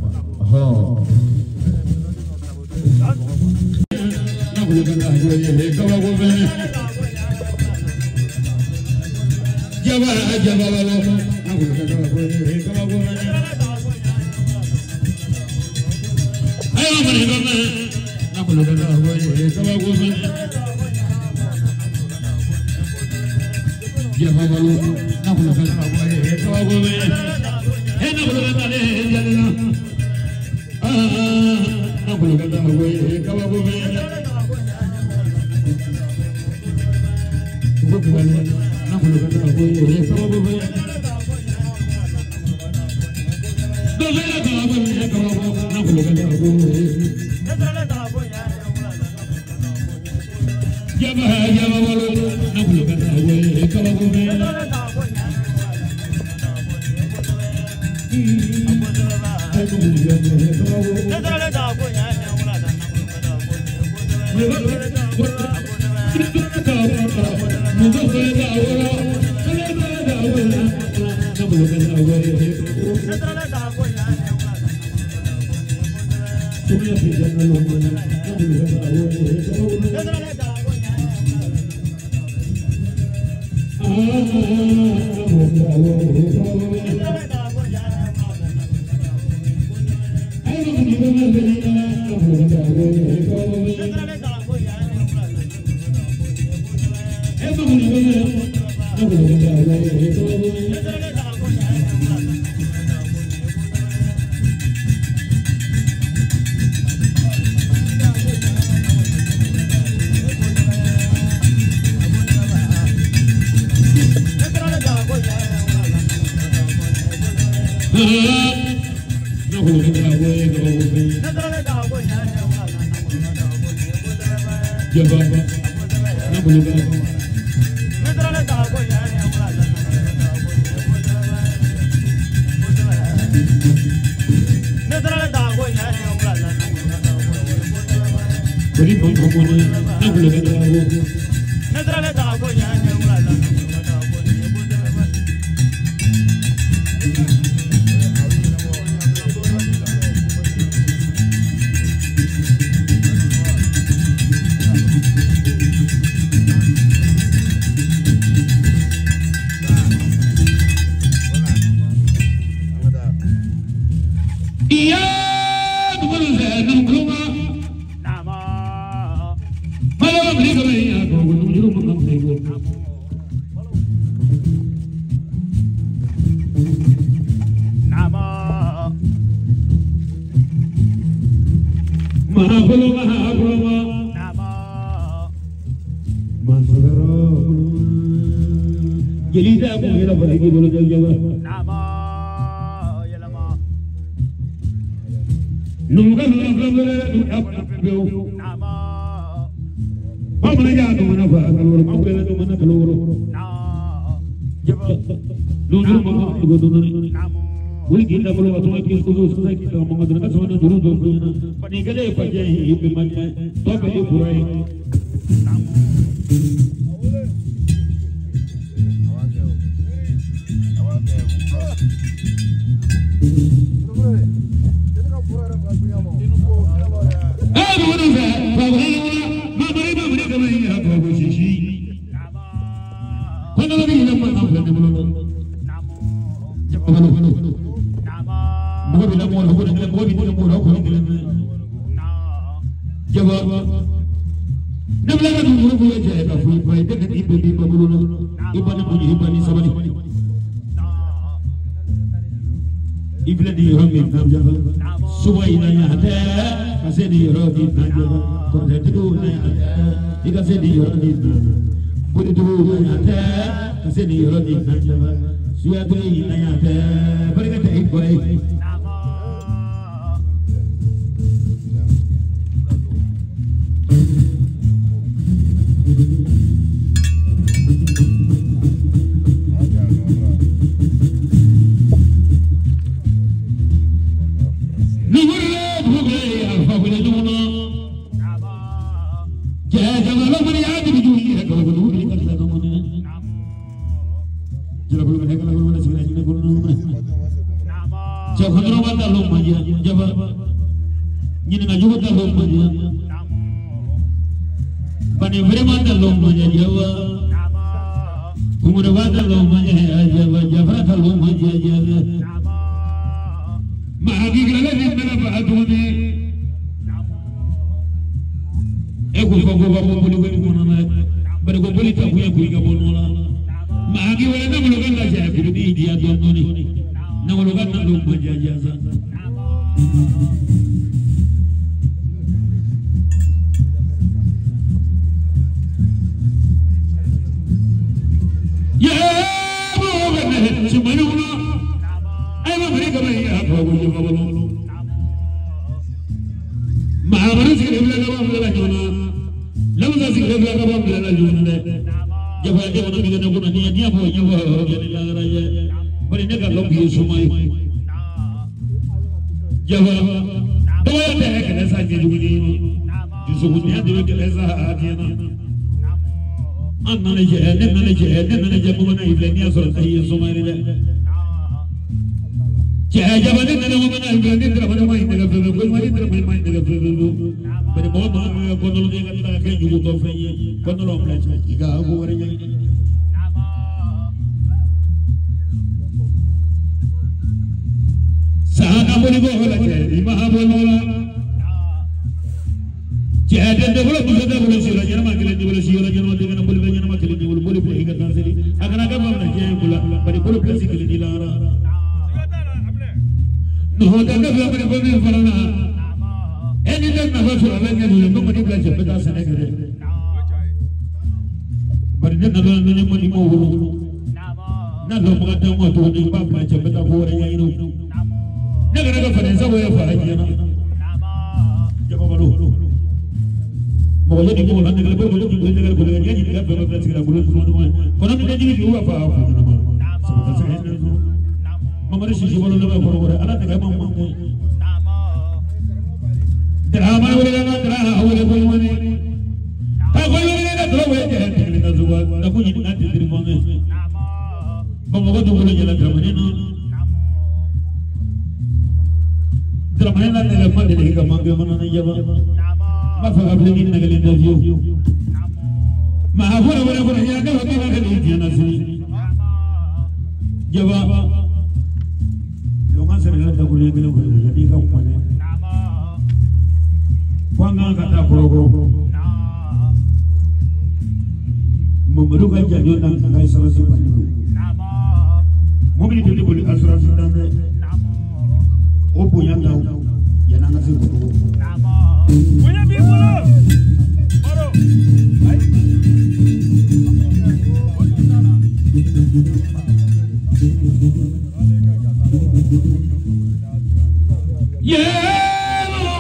Yeah,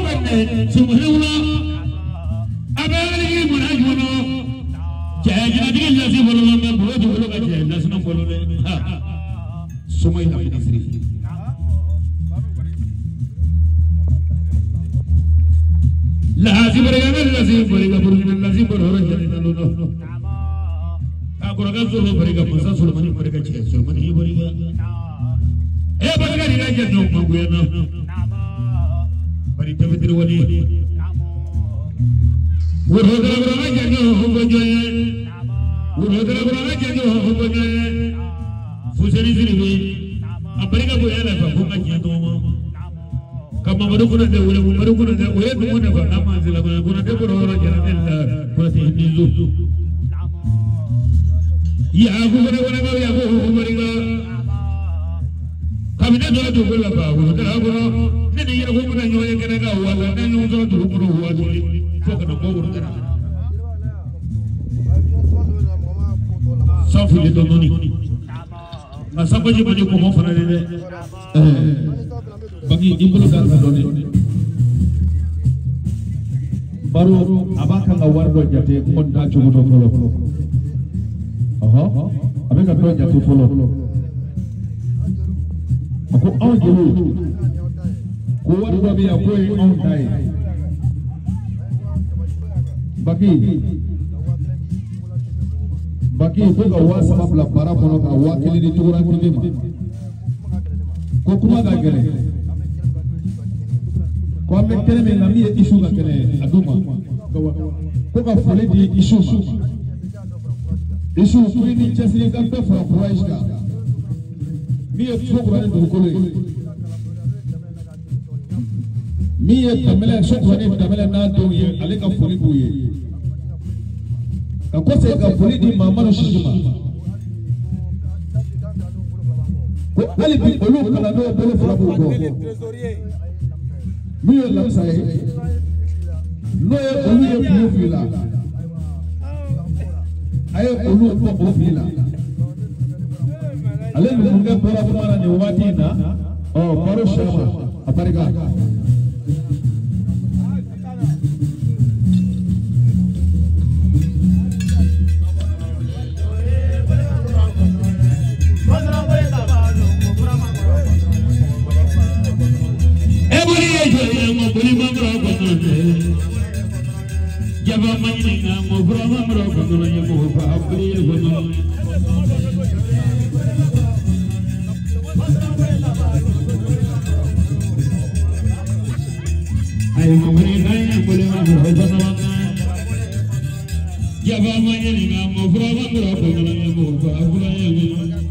Sumaworo a bɛ wuli mun jumɛn cɛ jinɛtigi lasi bolo mɛ bolo ti bolo ka cɛ lasina bolo dɛ soma in na minisiri. Lasi barika bɛ lasi barika bolo lasi bolo yɔrɔ jɛlen na a kɔrɔkɛ sɔrɔ barika masa Solomani barika cɛ Solomani barika e barika de ka jɛ dɔw mangoya na bari tafitiri wali woro dara ka jɛ dɔw ko jɔ ye woro dara ka jɛ dɔw ko jɔ ye fuseni siribe a barika bonya la ka fo ka diɲɛ tɔgɔ ma ka Mamadu Konate wele Mamadu Konate o ye dugu nafa n'a ma sela Konate bɔra yɔrɔ jara ne la Konate nizo yaku kone kone ka yaku barika kabini dɔ dugu la ba wolo dara kɔnɔ ne ni yɛrɛ ko mana ɲɔgɔn ye kɛnɛ kan wa ne ɲɔgɔn sɔrɔ dugu kɔnɔ waati fo ka na bɔ wolo dara san fili dɔɔni nka sanbaji man di kɔmɔ fana ye dɛ. Baki i bolo da kan dɔɔni baro a b'a kan ka wari dɔ jate n kɔni t'a cogo dɔn fɔlɔ a bɛ ka dɔ jate fɔlɔ a ko anw jeliw ko wari dɔ bɛ yan k'o ye anw ta ye Baki Baki ko ka 3000 bila baara kɔnɔ ka 1000 di Togola TV ma ko kuma ka gɛlɛn ko an bɛ kɛnɛ min na min ye Isu ka kɛnɛ ye a d'u ma ko ka foli di Isu ma Isu ko i ni cɛsiri ka bɛɛ fara courage kan min ye Sokura ni dugukolo ye min ye Danbɛlɛ Sokura ni Danbɛlɛ n'a denw ye ale ka foli b'u ye ka kɔsegin ka foli di Mamadu Sisi ma ko hali bi olu kalandenw bolo fila b'u kɔ min ye Lamisa ye n'o ye olu ye fili fili la a ye olu bɔ o fili la ale numukɛ bɔra kuma na nin waati in na ɔ baro siyama a barika. Jaba manyininga mo broma mro kono ye mo fa abri ye kono ay mo bri ngai bole mo kono jaba manyininga mo broma mro kono ye mo fa abri ye kono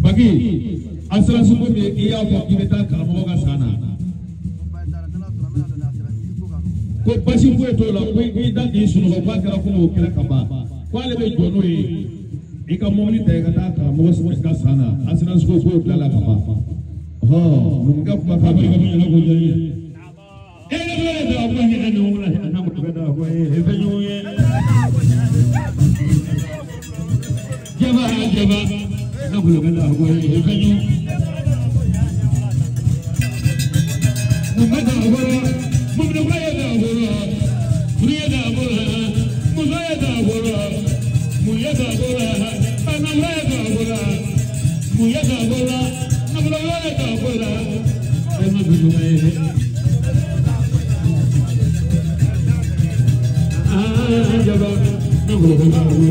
Bagi, asal suku komi i y'a fɔ k'i bɛ taa karamɔgɔ ka san na ko basi foyi t'o la ko i da k'i sunɔgɔ k'a kɛra komi o kɛra ka ban ko ale bɛ jɔ n'o ye i ka mobili ta i ka taa karamɔgɔ ka san na assurance ko k'o bila la ka ban ɔhɔn numukɛ kumakan bɛ ɲɛna ko jɛn ye. E ne bɛ da ko hinɛ ni wula na ko bɛ da ko e fɛn ɲɔgɔn ye. Jaba jaba na ko bɛ da ko e fɛn ɲɔgɔn. Mun bɛ da ko mun bɛ ko ye da ko furu ye da ko muso ye da ko mun ye da ko anamura ye da ko mun ye da ko nafolo ye da ko e ma fɛn ɲɔgɔn ye. Jaba na ko bɛ da ko.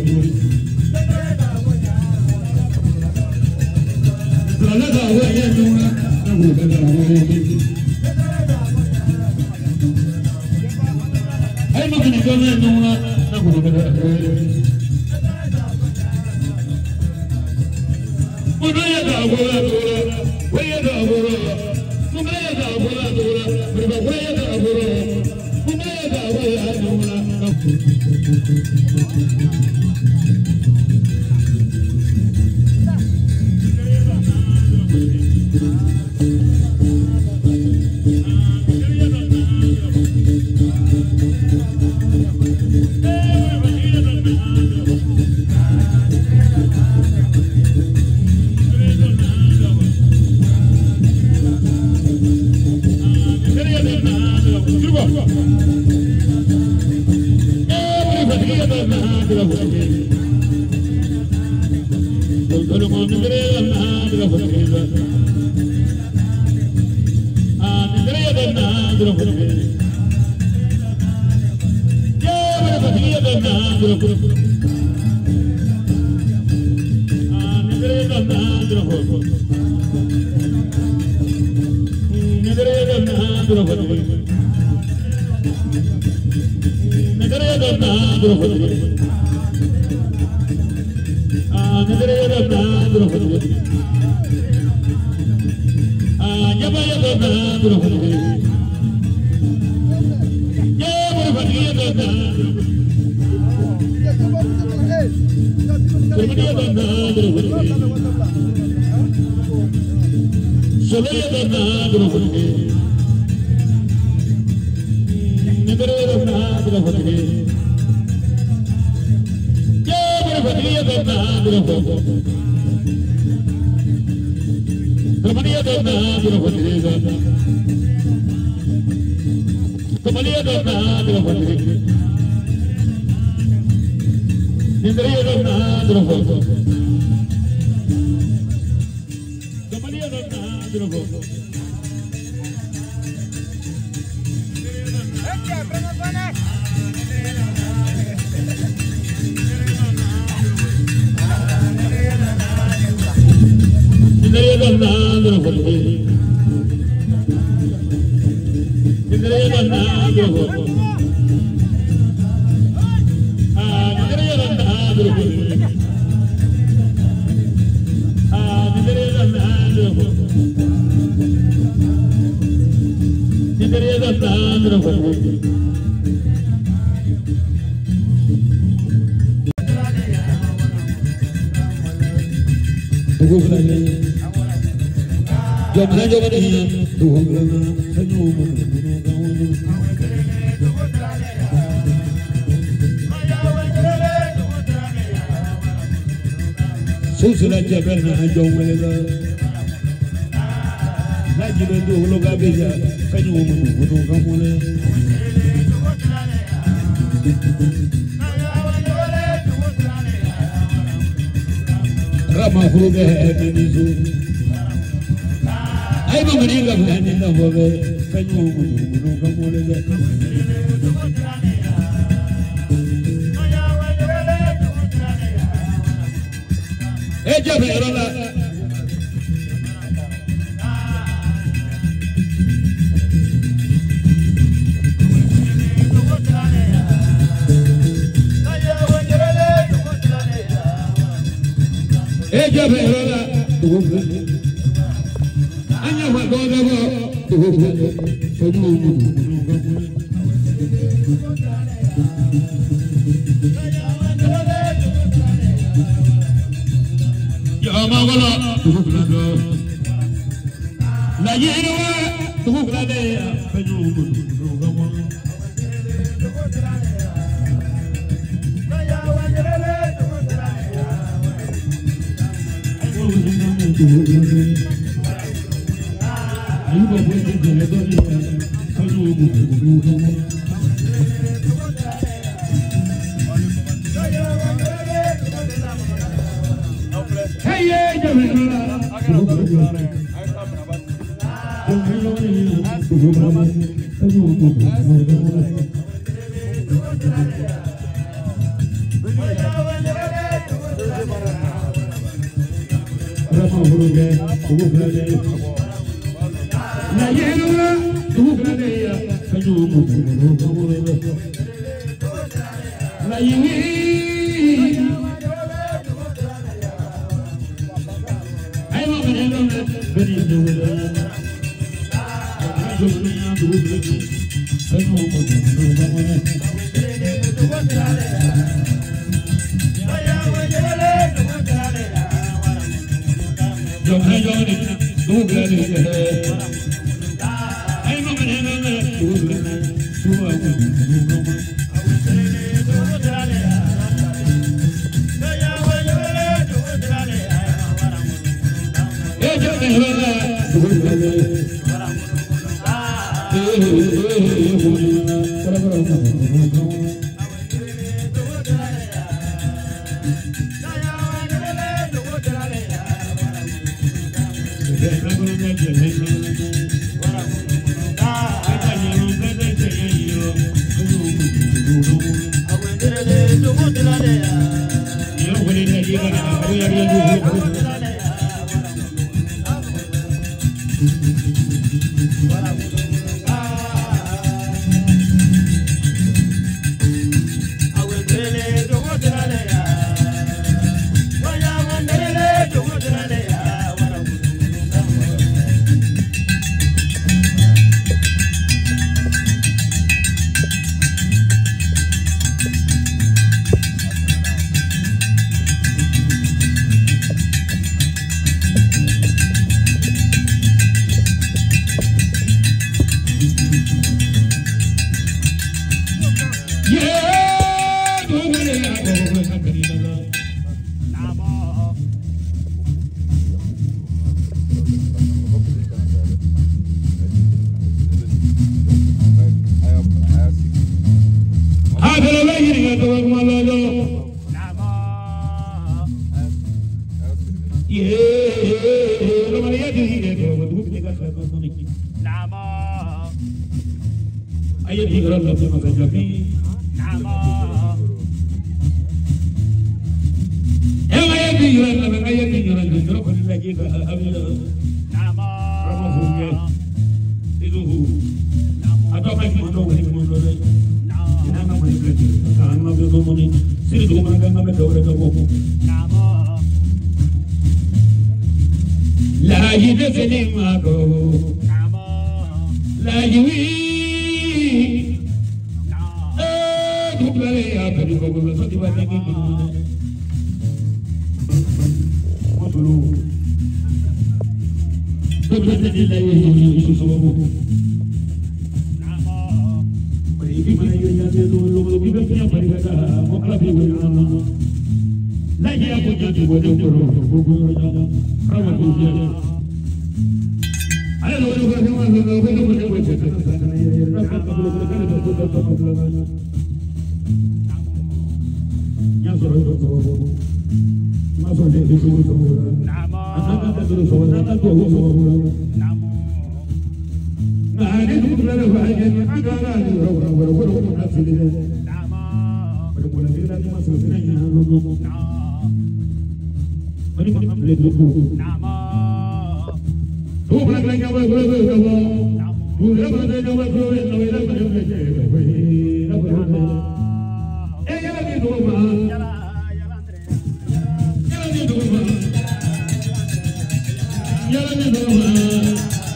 Yala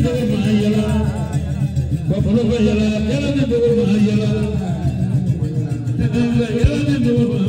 dogo ma yala bafalo ka yala yala ni dogo ma yala yala ni dogo ma.